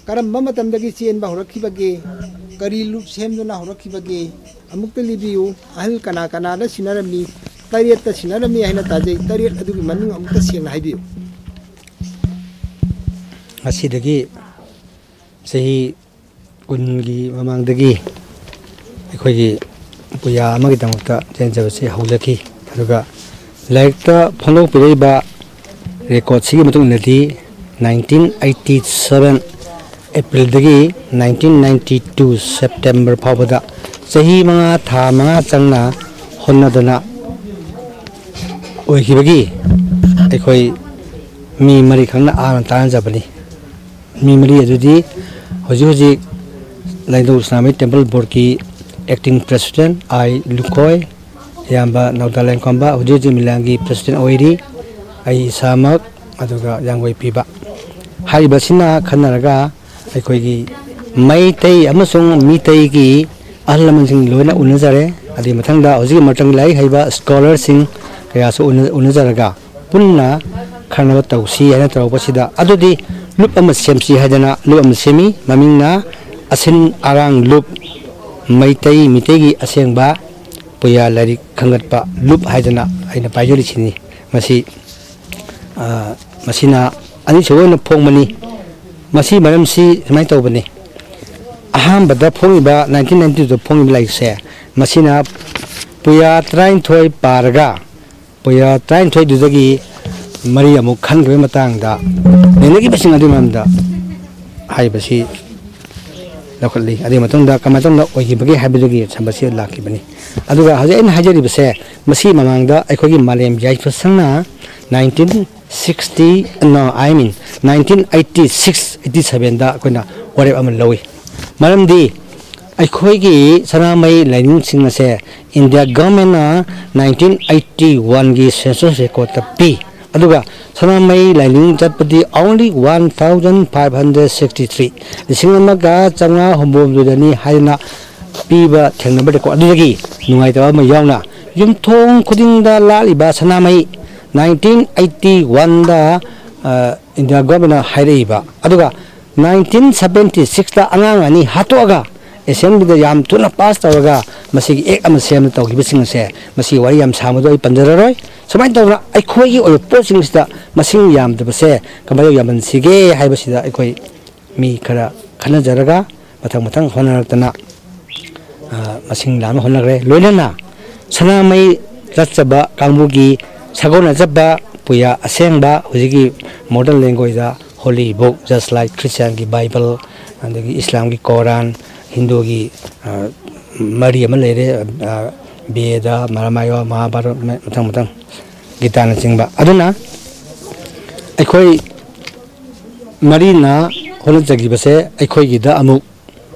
ꯀꯔꯝꯕ ꯃꯇꯝꯗꯒꯤ ꯆꯦꯟꯕ ꯍꯧꯔꯛꯈꯤꯕꯒꯦ? ꯀꯔꯤ ꯂꯨꯞ ꯁꯦꯝꯗꯨꯅ ꯍꯧꯔꯛꯈꯤꯕꯒꯦ? ꯑꯃꯨꯛꯇ ꯂꯤꯕꯤꯌꯨ꯫ ꯑꯍꯜ ꯀꯅꯥ ꯀꯅꯥꯗ ꯁꯤꯟꯅꯔꯝꯃꯤ? ꯇꯔꯦꯠꯇ ꯁꯤꯟꯅꯔꯝꯃꯤ ꯍꯥꯏꯅ ꯇꯥꯖꯩ꯫ ꯇꯔꯦꯠ ꯑꯗꯨꯒꯤ ꯃꯃꯤꯡ ꯑꯃꯨꯛꯇ ꯁꯦꯡꯅ ꯍꯥꯏꯕꯤꯌꯨ꯫ ꯉꯁꯤꯗꯒꯤ ꯆꯍꯤ ꯀꯨꯟꯒꯤ ꯃꯃꯥꯡꯗꯒꯤ ꯑꯩꯈꯣꯏꯒꯤ ꯄꯨꯌꯥ ꯑꯃꯒꯤꯗꯃꯛꯇ ꯆꯦꯟꯖꯕꯁꯤ ꯍꯧꯖꯈꯤ꯫ ꯑꯗꯨꯒ ꯂꯥꯏꯔꯤꯛꯇ ꯐꯣꯡꯗꯣꯛꯄꯤꯔꯛꯏꯕ ꯔꯦꯀꯣꯔꯠꯁꯤꯒꯤ ꯃꯇꯨꯡ ꯏꯟꯅꯗꯤ, nineteen eighty seven Aprilꯗꯒꯤ nineteen ninety two September ꯐꯥꯎꯕꯗ ꯆꯍꯤ ꯃꯉꯥ, ꯊꯥ ꯃꯉꯥ ꯆꯪꯅ ꯍꯣꯠꯅꯗꯨꯅ ꯑꯣꯏꯈꯤꯕꯒꯤ ꯑꯩꯈꯣꯏ ꯃꯤ ꯃꯔꯤꯈꯛꯅ ꯑꯥꯅ ꯇꯥꯟꯅꯖꯕꯅꯤ꯫ ꯃꯤ ꯃꯔꯤ ꯑꯗꯨꯗꯤ ꯍꯧꯖꯤꯛ ꯍꯧꯖꯤꯛ ꯂꯥꯏꯅꯤꯡꯊꯧ ꯁꯅꯥꯃꯍꯤ ꯇꯦꯝꯄꯜ ꯕꯣꯔꯗꯀꯤ ꯑꯦꯛꯇꯤꯡ ꯄ꯭ꯔꯦꯁꯤꯗꯦꯟ ꯑꯥꯏ ꯂꯨꯈꯣꯏ, ꯑꯌꯥꯝꯕ ꯅꯥꯎꯗꯥ ꯂꯦꯡꯈꯣꯝꯕ ꯍꯧꯖꯤꯛ ꯍꯧꯖꯤꯛ ꯃꯤꯂꯥꯡꯒꯤ ꯄ꯭ꯔꯦꯁꯤꯗꯦꯟ ꯑꯣꯏꯔꯤ꯫ ꯑꯩ ꯏꯁꯥꯃꯛ, ꯑꯗꯨꯒ ꯌꯥꯡꯒꯣꯏ ꯄꯤꯕ꯫ ꯍꯥꯏꯔꯤꯕꯁꯤꯅ ꯈꯟꯅꯔꯒ ꯑꯩꯈꯣꯏꯒꯤ ꯃꯩꯇꯩ ꯑꯃꯁꯨꯡ ꯃꯤꯇꯩꯒꯤ ꯑꯍꯜ ꯂꯃꯟꯁꯤꯡ ꯂꯣꯏꯅ ꯎꯅꯖꯔꯦ꯫ ꯑꯗꯨꯒꯤ ꯃꯊꯪꯗ ꯍꯧꯖꯤꯛꯀꯤ ꯃꯇꯝꯒꯤ ꯂꯥꯏꯔꯤꯛ ꯍꯩꯕ ꯁ꯭ꯀꯣꯂꯔꯁꯤꯡ ꯀꯌꯥꯁꯨ ꯎꯅ-, ꯎꯅꯖꯔꯒ ꯄꯨꯟꯅ ꯈꯟꯅꯕ ꯇꯧꯁꯤ ꯍꯥꯏꯅ ꯇꯧꯔꯛꯄꯁꯤꯗ, ꯑꯗꯨꯗꯤ ꯂꯨꯞ ꯑꯃ ꯁꯦꯝꯁꯤ ꯍꯥꯏꯗꯅ ꯂꯨꯞ ꯑꯃ ꯁꯦꯝꯃꯤ꯫ ꯃꯃꯤꯡꯅ ꯑꯁꯤꯟ ꯑꯔꯥꯡ ꯂꯨꯞ, ꯃꯩꯇꯩ, ꯃꯤꯇꯩꯒꯤ ꯑꯁꯦꯡꯕ ꯄꯨꯌꯥ ꯂꯥꯏꯔꯤꯛ ꯈꯟꯒꯠꯄ ꯂꯨꯞ ꯍꯥꯏꯗꯅ ꯑꯩꯅ ꯄꯥꯏꯖꯔꯤꯁꯤꯅꯤ꯫ ꯃꯁꯤ, ꯑ, ꯃꯁꯤꯅ ꯑꯅꯤꯁꯨꯕ ꯑꯣꯏꯅ ꯐꯣꯡꯕꯅꯤ꯫ ꯃꯁꯤ ꯃꯔꯝꯁꯤ ꯁꯨꯃꯥꯏꯅ ꯇꯧꯕꯅꯤ꯫ ꯑꯍꯥꯟꯕꯗ ꯐꯣꯡꯉꯤꯕ, ꯅꯥꯏꯟꯇꯤꯟ ꯅꯥꯏꯟꯇꯤꯗ ꯐꯣꯡꯉꯤꯕ ꯂꯥꯏꯔꯤꯛꯁꯦ, ꯃꯁꯤꯅ ꯄꯨꯌꯥ ꯇꯔꯥꯅꯤꯊꯣꯏ ꯄꯥꯔꯒ, ꯄꯨꯌꯥ ꯇꯔꯥꯅꯤꯊꯣꯏꯗꯨꯗꯒꯤ ꯃꯔꯤ ꯑꯃꯨꯛ ꯈꯟꯈꯤꯕꯒꯤ ꯃꯇꯥꯡꯗ ꯅꯩꯅꯈꯤꯕꯁꯤꯡ ꯑꯗꯨꯒꯤ ꯃꯔꯝꯗ ꯍꯥꯏꯔꯤꯕꯁꯤ ꯂꯧꯈꯠꯂꯤ꯫ ꯑꯗꯨꯒꯤ ꯃꯇꯨꯡꯗ ꯀꯃꯥꯏꯅ ꯇꯧꯅ ꯑꯣꯏꯈꯤꯕꯒꯦ ꯍꯥꯏꯕꯗꯨꯒꯤ ꯁꯝꯕꯁꯤ ꯂꯥꯛꯈꯤꯕꯅꯤ꯫ ꯑꯗꯨꯒ ꯍꯧꯖꯤꯛ ꯑꯩꯅ ꯍꯥꯏꯖꯔꯤꯕꯁꯦ, ꯃꯁꯤ ꯃꯃꯥꯡꯗ ꯑꯩꯈꯣꯏꯒꯤ ꯃꯥꯂꯦꯝ ꯌꯥꯏꯐ ꯁꯪꯅ nineteen sixty, no, I mean, nineteen eighty six eighty ꯁꯚꯦꯟꯗ ꯑꯩꯈꯣꯏꯅ ꯋꯥꯔꯦꯞ ꯑꯃ ꯂꯧꯏ꯫ ꯃꯔꯝꯗꯤ ꯑꯩꯈꯣꯏꯒꯤ ꯁꯅꯥꯃꯍꯤ ꯂꯥꯏꯅꯤꯡꯁꯤꯡ ꯑꯁꯦ ꯏꯟꯗꯤꯌꯥ ꯒꯚꯔꯟꯃꯦꯟꯅ ꯅꯥꯏꯟꯇꯤꯟ ꯑꯩꯠꯇꯤ ꯋꯥꯟꯒꯤ ꯁꯦꯟꯁꯁ ꯔꯦꯀꯣꯔꯠꯇ ꯄꯤ꯫ ꯑꯗꯨꯒ ꯁꯅꯥꯃꯍꯤ ꯂꯥꯏꯅꯤꯡ ꯆꯠꯄꯗꯤ only one thousand five hundred sixty three, ꯂꯤꯁꯤꯡ ꯑꯃꯒ ꯆꯥꯝꯃꯉꯥ ꯍꯨꯝꯐꯨ ꯍꯨꯝꯗꯣꯏꯗꯅꯤ ꯍꯥꯏꯗꯅ ꯄꯤꯕ ꯊꯦꯡꯅꯕ ꯔꯦꯀꯣꯔꯠ ꯑꯗꯨꯗꯒꯤ ꯅꯨꯡꯉꯥꯏꯇꯕ ꯑꯃ ꯌꯥꯎꯅ, ꯌꯨꯝꯊꯣꯡ ꯈꯨꯗꯤꯡꯗ ꯂꯥꯠꯂꯤꯕ ꯁꯅꯥꯃꯍꯤ ꯅꯥꯏꯟꯇꯤꯟ ꯑꯩꯠꯇꯤ ꯋꯥꯟꯗ ꯏꯟꯗꯤꯌꯥ ꯒꯣꯔꯃꯦꯟꯅ ꯍꯥꯏꯔꯛꯏꯕ, ꯑꯗꯨꯒ ꯅꯥꯏꯟꯇꯤꯟ ꯁꯕꯦꯟꯇꯤ ꯁꯤꯛꯁꯇ ꯑꯉꯥꯡ ꯑꯅꯤ ꯍꯥꯠꯇꯣꯛꯑꯒ ꯑꯦꯁꯦꯝꯕ꯭ꯂꯤꯗ ꯌꯥꯝ ꯊꯨꯅ ꯄꯥꯁ ꯇꯧꯔꯒ ꯃꯁꯤꯒꯤ ꯑꯦꯛ ꯑꯃ ꯁꯦꯝꯅ ꯇꯧꯈꯤꯕꯁꯤꯡ ꯑꯁꯦ, ꯃꯁꯤꯒꯤ ꯋꯥꯔꯤ ꯌꯥꯝ ꯁꯥꯡꯕꯗꯣ ꯑꯩ ꯄꯟꯖꯔꯔꯣꯏ꯫ ꯁꯨꯃꯥꯏꯅ ꯇꯧꯗꯅ ꯑꯩꯈꯣꯏꯒꯤ ꯑꯣꯏꯕ ꯄꯣꯠꯁꯤꯡꯁꯤꯗ ꯃꯁꯤꯡ ꯌꯥꯝꯗꯕꯁꯦ ꯀꯃꯥꯏꯅ ꯇꯧ ꯌꯥꯝꯍꯟꯁꯤꯒꯦ ꯍꯥꯏꯕꯁꯤꯗ ꯑꯩꯈꯣꯏ ꯃꯤ ꯈꯔ ꯈꯟꯅꯖꯔꯒ ꯃꯊꯪ ꯃꯊꯪ ꯍꯣꯠꯅꯔꯛꯇꯅ, ꯑ, ꯃꯁꯤꯡ ꯂꯥꯡꯅ ꯍꯣꯠꯅꯈ꯭ꯔꯦ꯫ ꯂꯣꯏꯅꯅ ꯁꯅꯥꯃꯍꯤ ꯆꯠꯆꯕ ꯀꯥꯡꯕꯨꯒꯤ ꯁꯥꯒꯣꯟꯅꯖꯕ ꯄꯨꯌꯥ ꯑꯁꯦꯡꯕ, ꯍꯧꯖꯤꯛꯀꯤ modern languageꯇ holy book, just like Christianꯒꯤ Bible, ꯑꯗꯒꯤ ꯏꯁꯂꯥꯝꯒꯤ ꯀꯣꯔꯥꯟ, ꯍꯤꯟꯗꯨꯒꯤ, ꯑ, ꯃꯔꯤ ꯑꯃ ꯂꯩꯔꯦ, ꯑ, ꯕꯦꯗ, ꯔꯥꯃꯥꯌꯟ, ꯃꯍꯥꯚꯥꯔꯠ, ꯃꯊꯪ ꯃꯊꯪ, ꯒꯤꯇꯥꯅꯆꯤꯡꯕ꯫ ꯑꯗꯨꯅ ꯑꯩꯈꯣꯏ ꯃꯔꯤꯅ ꯍꯣꯠꯅꯖꯈꯤꯕꯁꯦ ꯑꯩꯈꯣꯏꯒꯤꯗ ꯑꯃꯨꯛ,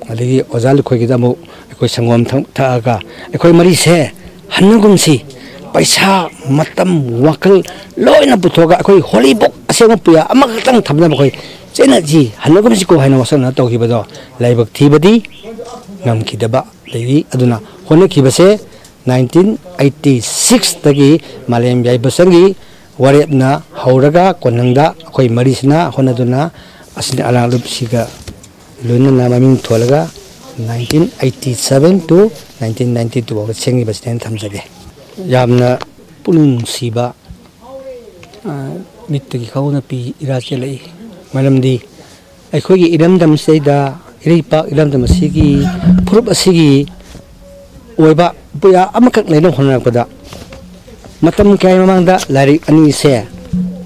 ꯑꯗꯒꯤ ꯑꯣꯖꯥ ꯂꯨꯈꯣꯏꯒꯤꯗ ꯑꯃꯨꯛ ꯑꯩꯈꯣꯏ ꯁꯪꯒꯣꯝ ꯊꯛ-, ꯊꯛꯑꯒ ꯑꯩꯈꯣꯏ ꯃꯔꯤꯁꯦ ꯍꯟꯅꯒꯨꯝꯁꯤ, ꯄꯩꯁꯥ, ꯃꯇꯝ, ꯋꯥꯈꯜ ꯂꯣꯏꯅ ꯄꯨꯊꯣꯛꯑꯒ ꯑꯩꯈꯣꯏ ꯍꯣꯂꯤ ꯕꯨꯛ ꯑꯁꯦꯡꯕ ꯄꯨꯌꯥ ꯑꯃꯈꯛꯇꯪ ꯊꯝꯅꯕ ꯑꯩꯈꯣꯏ ꯆꯦꯟꯅꯁꯤ, ꯍꯟꯅꯒꯨꯝꯁꯤꯀꯣ ꯍꯥꯏꯅ ꯋꯥꯁꯛꯅ ꯇꯧꯈꯤꯕꯗꯣ ꯂꯥꯏꯕꯛ ꯊꯤꯕꯗꯤ ꯉꯝꯈꯤꯗꯕ ꯂꯩꯔꯤ꯫ ꯑꯗꯨꯅ ꯍꯣꯠꯅꯈꯤꯕꯁꯦ nineteen eighty sixꯇꯒꯤ ꯃꯥꯂꯦꯝ ꯌꯥꯏꯐꯁꯪꯒꯤ ꯋꯥꯔꯦꯞꯅ ꯍꯧꯔꯒ ꯀꯣꯟꯅꯪꯗ ꯑꯩꯈꯣꯏ ꯃꯔꯤꯁꯤꯅ ꯍꯣꯠꯅꯗꯨꯅ ꯑꯁꯤꯅꯤ ꯑꯔꯥꯡ ꯂꯨꯞꯁꯤꯒ ꯂꯣꯏꯅꯅ ꯃꯃꯤꯡ ꯊꯣꯜꯂꯒ nineteen eighty seven to nineteen ninety two ꯐꯥꯎꯕ ꯁꯦꯝꯈꯤꯕꯁꯤꯅꯦꯅ ꯊꯝꯖꯒꯦ꯫ ꯌꯥꯝꯅ ꯄꯨꯛꯅꯤꯡ ꯅꯨꯡꯁꯤꯕ, ꯑ, ꯃꯤꯠꯇꯒꯤ ꯈꯥꯎꯅ ꯄꯤ ꯏꯔꯥ ꯆꯦꯜꯂꯛꯏ꯫ ꯃꯔꯝꯗꯤ ꯑꯩꯈꯣꯏꯒꯤ ꯏꯔꯝꯗꯝꯁꯤꯗꯩꯗ, ꯏꯔꯩꯄꯥꯛ ꯏꯔꯝꯗꯝ ꯑꯁꯤꯒꯤ ꯐꯨꯔꯨꯞ ꯑꯁꯤꯒꯤ ꯑꯣꯏꯕ ꯄꯨꯌꯥ ꯑꯃꯈꯛ ꯂꯩꯅꯕ ꯍꯣꯠꯅꯔꯛꯄꯗ ꯃꯇꯝ ꯀꯌꯥꯒꯤ ꯃꯃꯥꯡꯗ ꯂꯥꯏꯔꯤꯛ ꯑꯅꯤꯁꯦ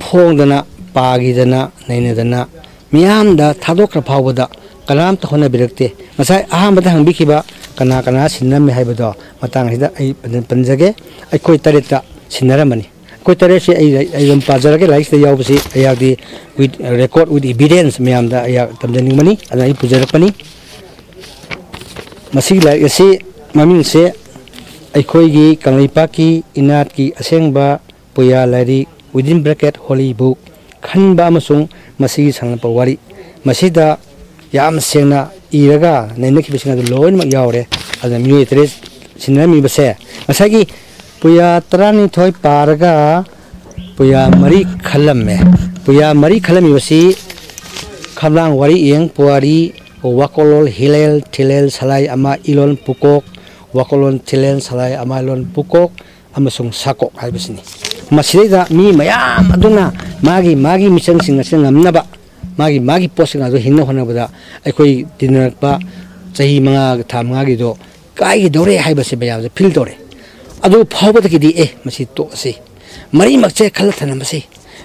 ꯐꯣꯡꯗꯅ, ꯄꯥꯈꯤꯗꯅ, ꯅꯩꯅꯗꯅ, ꯃꯤꯌꯥꯝꯗ ꯊꯥꯗꯣꯛꯈ꯭ꯔ ꯐꯥꯎꯕꯗ ꯀꯅꯥꯝꯇ ꯍꯣꯠꯅꯕꯤꯔꯛꯇꯦ꯫ ꯉꯁꯥꯏ ꯑꯍꯥꯟꯕꯗ ꯍꯪꯕꯤꯈꯤꯕ ꯀꯅꯥ ꯀꯅꯥ ꯁꯤꯟꯅꯔꯝꯃꯤ ꯍꯥꯏꯕꯗꯣ ꯃꯇꯥꯡ ꯑꯁꯤꯗ ꯑꯩ ꯐꯖꯅ ꯄꯟꯖꯒꯦ꯫ ꯑꯩꯈꯣꯏ ꯇꯔꯦꯠꯇ ꯁꯤꯟꯅꯔꯝꯕꯅꯤ꯫ ꯑꯩꯈꯣꯏ ꯇꯔꯦꯠꯁꯤ ꯑꯩ, ꯑꯩ ꯑꯗꯨꯝ ꯄꯥꯖꯔꯒꯦ꯫ ꯂꯥꯏꯔꯤꯛꯁꯤꯗ ꯌꯥꯎꯕꯁꯤ ꯑꯩꯍꯥꯛꯇꯤ with record, with evidence ꯃꯌꯥꯝꯗ ꯑꯩꯍꯥꯛ ꯇꯝꯖꯅꯤꯡꯕꯅꯤ, ꯑꯗꯨꯅ ꯑꯩ ꯄꯨꯖꯔꯛꯄꯅꯤ꯫ ꯃꯁꯤꯒꯤ ꯂꯥꯏꯔꯤꯛ ꯑꯁꯤ ꯃꯃꯤꯡꯁꯦ ꯑꯩꯈꯣꯏꯒꯤ ꯀꯪꯂꯩꯄꯥꯛꯀꯤ ꯏꯅꯥꯠꯀꯤ ꯑꯁꯦꯡꯕ ꯄꯨꯌꯥ ꯂꯥꯏꯔꯤꯛ, within bracket holy book, ꯈꯟꯕ ꯑꯃꯁꯨꯡ ꯃꯁꯤꯒꯤ ꯁꯥꯡꯂꯛꯄ ꯋꯥꯔꯤ꯫ ꯃꯁꯤꯗ ꯌꯥꯝ ꯁꯦꯡꯅ ꯏꯔꯒ ꯅꯩꯅꯈꯤꯕꯁꯤꯡ ꯑꯗꯨ ꯂꯣꯏꯅꯃꯛ ꯌꯥꯎꯔꯦ꯫ ꯑꯗꯨꯅ ꯃꯤꯑꯣꯏ ꯇꯔꯦꯠ ꯁꯤꯟꯅꯔꯝꯃꯤꯕꯁꯦ ꯉꯁꯥꯏꯒꯤ ꯄꯨꯌꯥ ꯇꯔꯥꯅꯤꯊꯣꯏ ꯄꯥꯔꯒ ꯄꯨꯌꯥ ꯃꯔꯤ ꯈꯜꯂꯝꯃꯦ꯫ ꯄꯨꯌꯥ ꯃꯔꯤ ꯈꯜꯂꯝꯃꯤꯕꯁꯤ ꯈꯝꯂꯥꯡ ꯋꯥꯔꯤꯌꯦꯡ ꯄꯨꯋꯥꯔꯤ, ꯋꯥꯀꯣꯛꯂꯣꯟ ꯍꯤꯂꯦꯜ ꯊꯤꯂꯦꯜ ꯁꯂꯥꯏ ꯑꯃ ꯏꯂꯣꯟ ꯄꯨꯀꯣꯛ, ꯋꯥꯀꯣꯛꯂꯣꯟ ꯊꯤꯂꯦꯜ ꯁꯂꯥꯏ ꯑꯃ ꯏꯂꯣꯟ ꯄꯨꯀꯣꯛ ꯑꯃꯁꯨꯡ ꯁꯥꯀꯣꯛ ꯍꯥꯏꯕꯁꯤꯅꯤ꯫ ꯃꯁꯤꯗꯩꯗ ꯃꯤ ꯃꯌꯥꯝ ꯑꯗꯨꯅ ꯃꯥꯒꯤ ꯃꯥꯒꯤ ꯃꯤꯆꯪꯁꯤꯡ ꯑꯁꯤ ꯉꯝꯅꯕ ꯃꯥꯒꯤ ꯃꯥꯒꯤ ꯄꯣꯠꯁꯤꯡ ꯑꯗꯨ ꯍꯤꯡꯅꯕ ꯍꯣꯠꯅꯕꯗ ꯑꯩꯈꯣꯏ ꯇꯤꯟꯅꯔꯛꯄ ꯆꯍꯤ ꯃꯉꯥ ꯊꯥ ꯃꯉꯥꯒꯤꯗꯣ ꯀꯥꯏꯒꯗꯧꯔꯦ ꯍꯥꯏꯕꯁꯦ ꯃꯌꯥꯝꯁꯦ ꯐꯤꯜ ꯇꯧꯔꯦ꯫ ꯑꯗꯨ ꯐꯥꯎꯕꯗꯒꯤꯗꯤ ꯑꯦ ꯃꯁꯤ ꯇꯣꯛꯑꯁꯤ, ꯃꯔꯤꯃꯛꯁꯦ ꯈꯜꯂ ꯊꯝꯂꯝꯕꯁꯤ,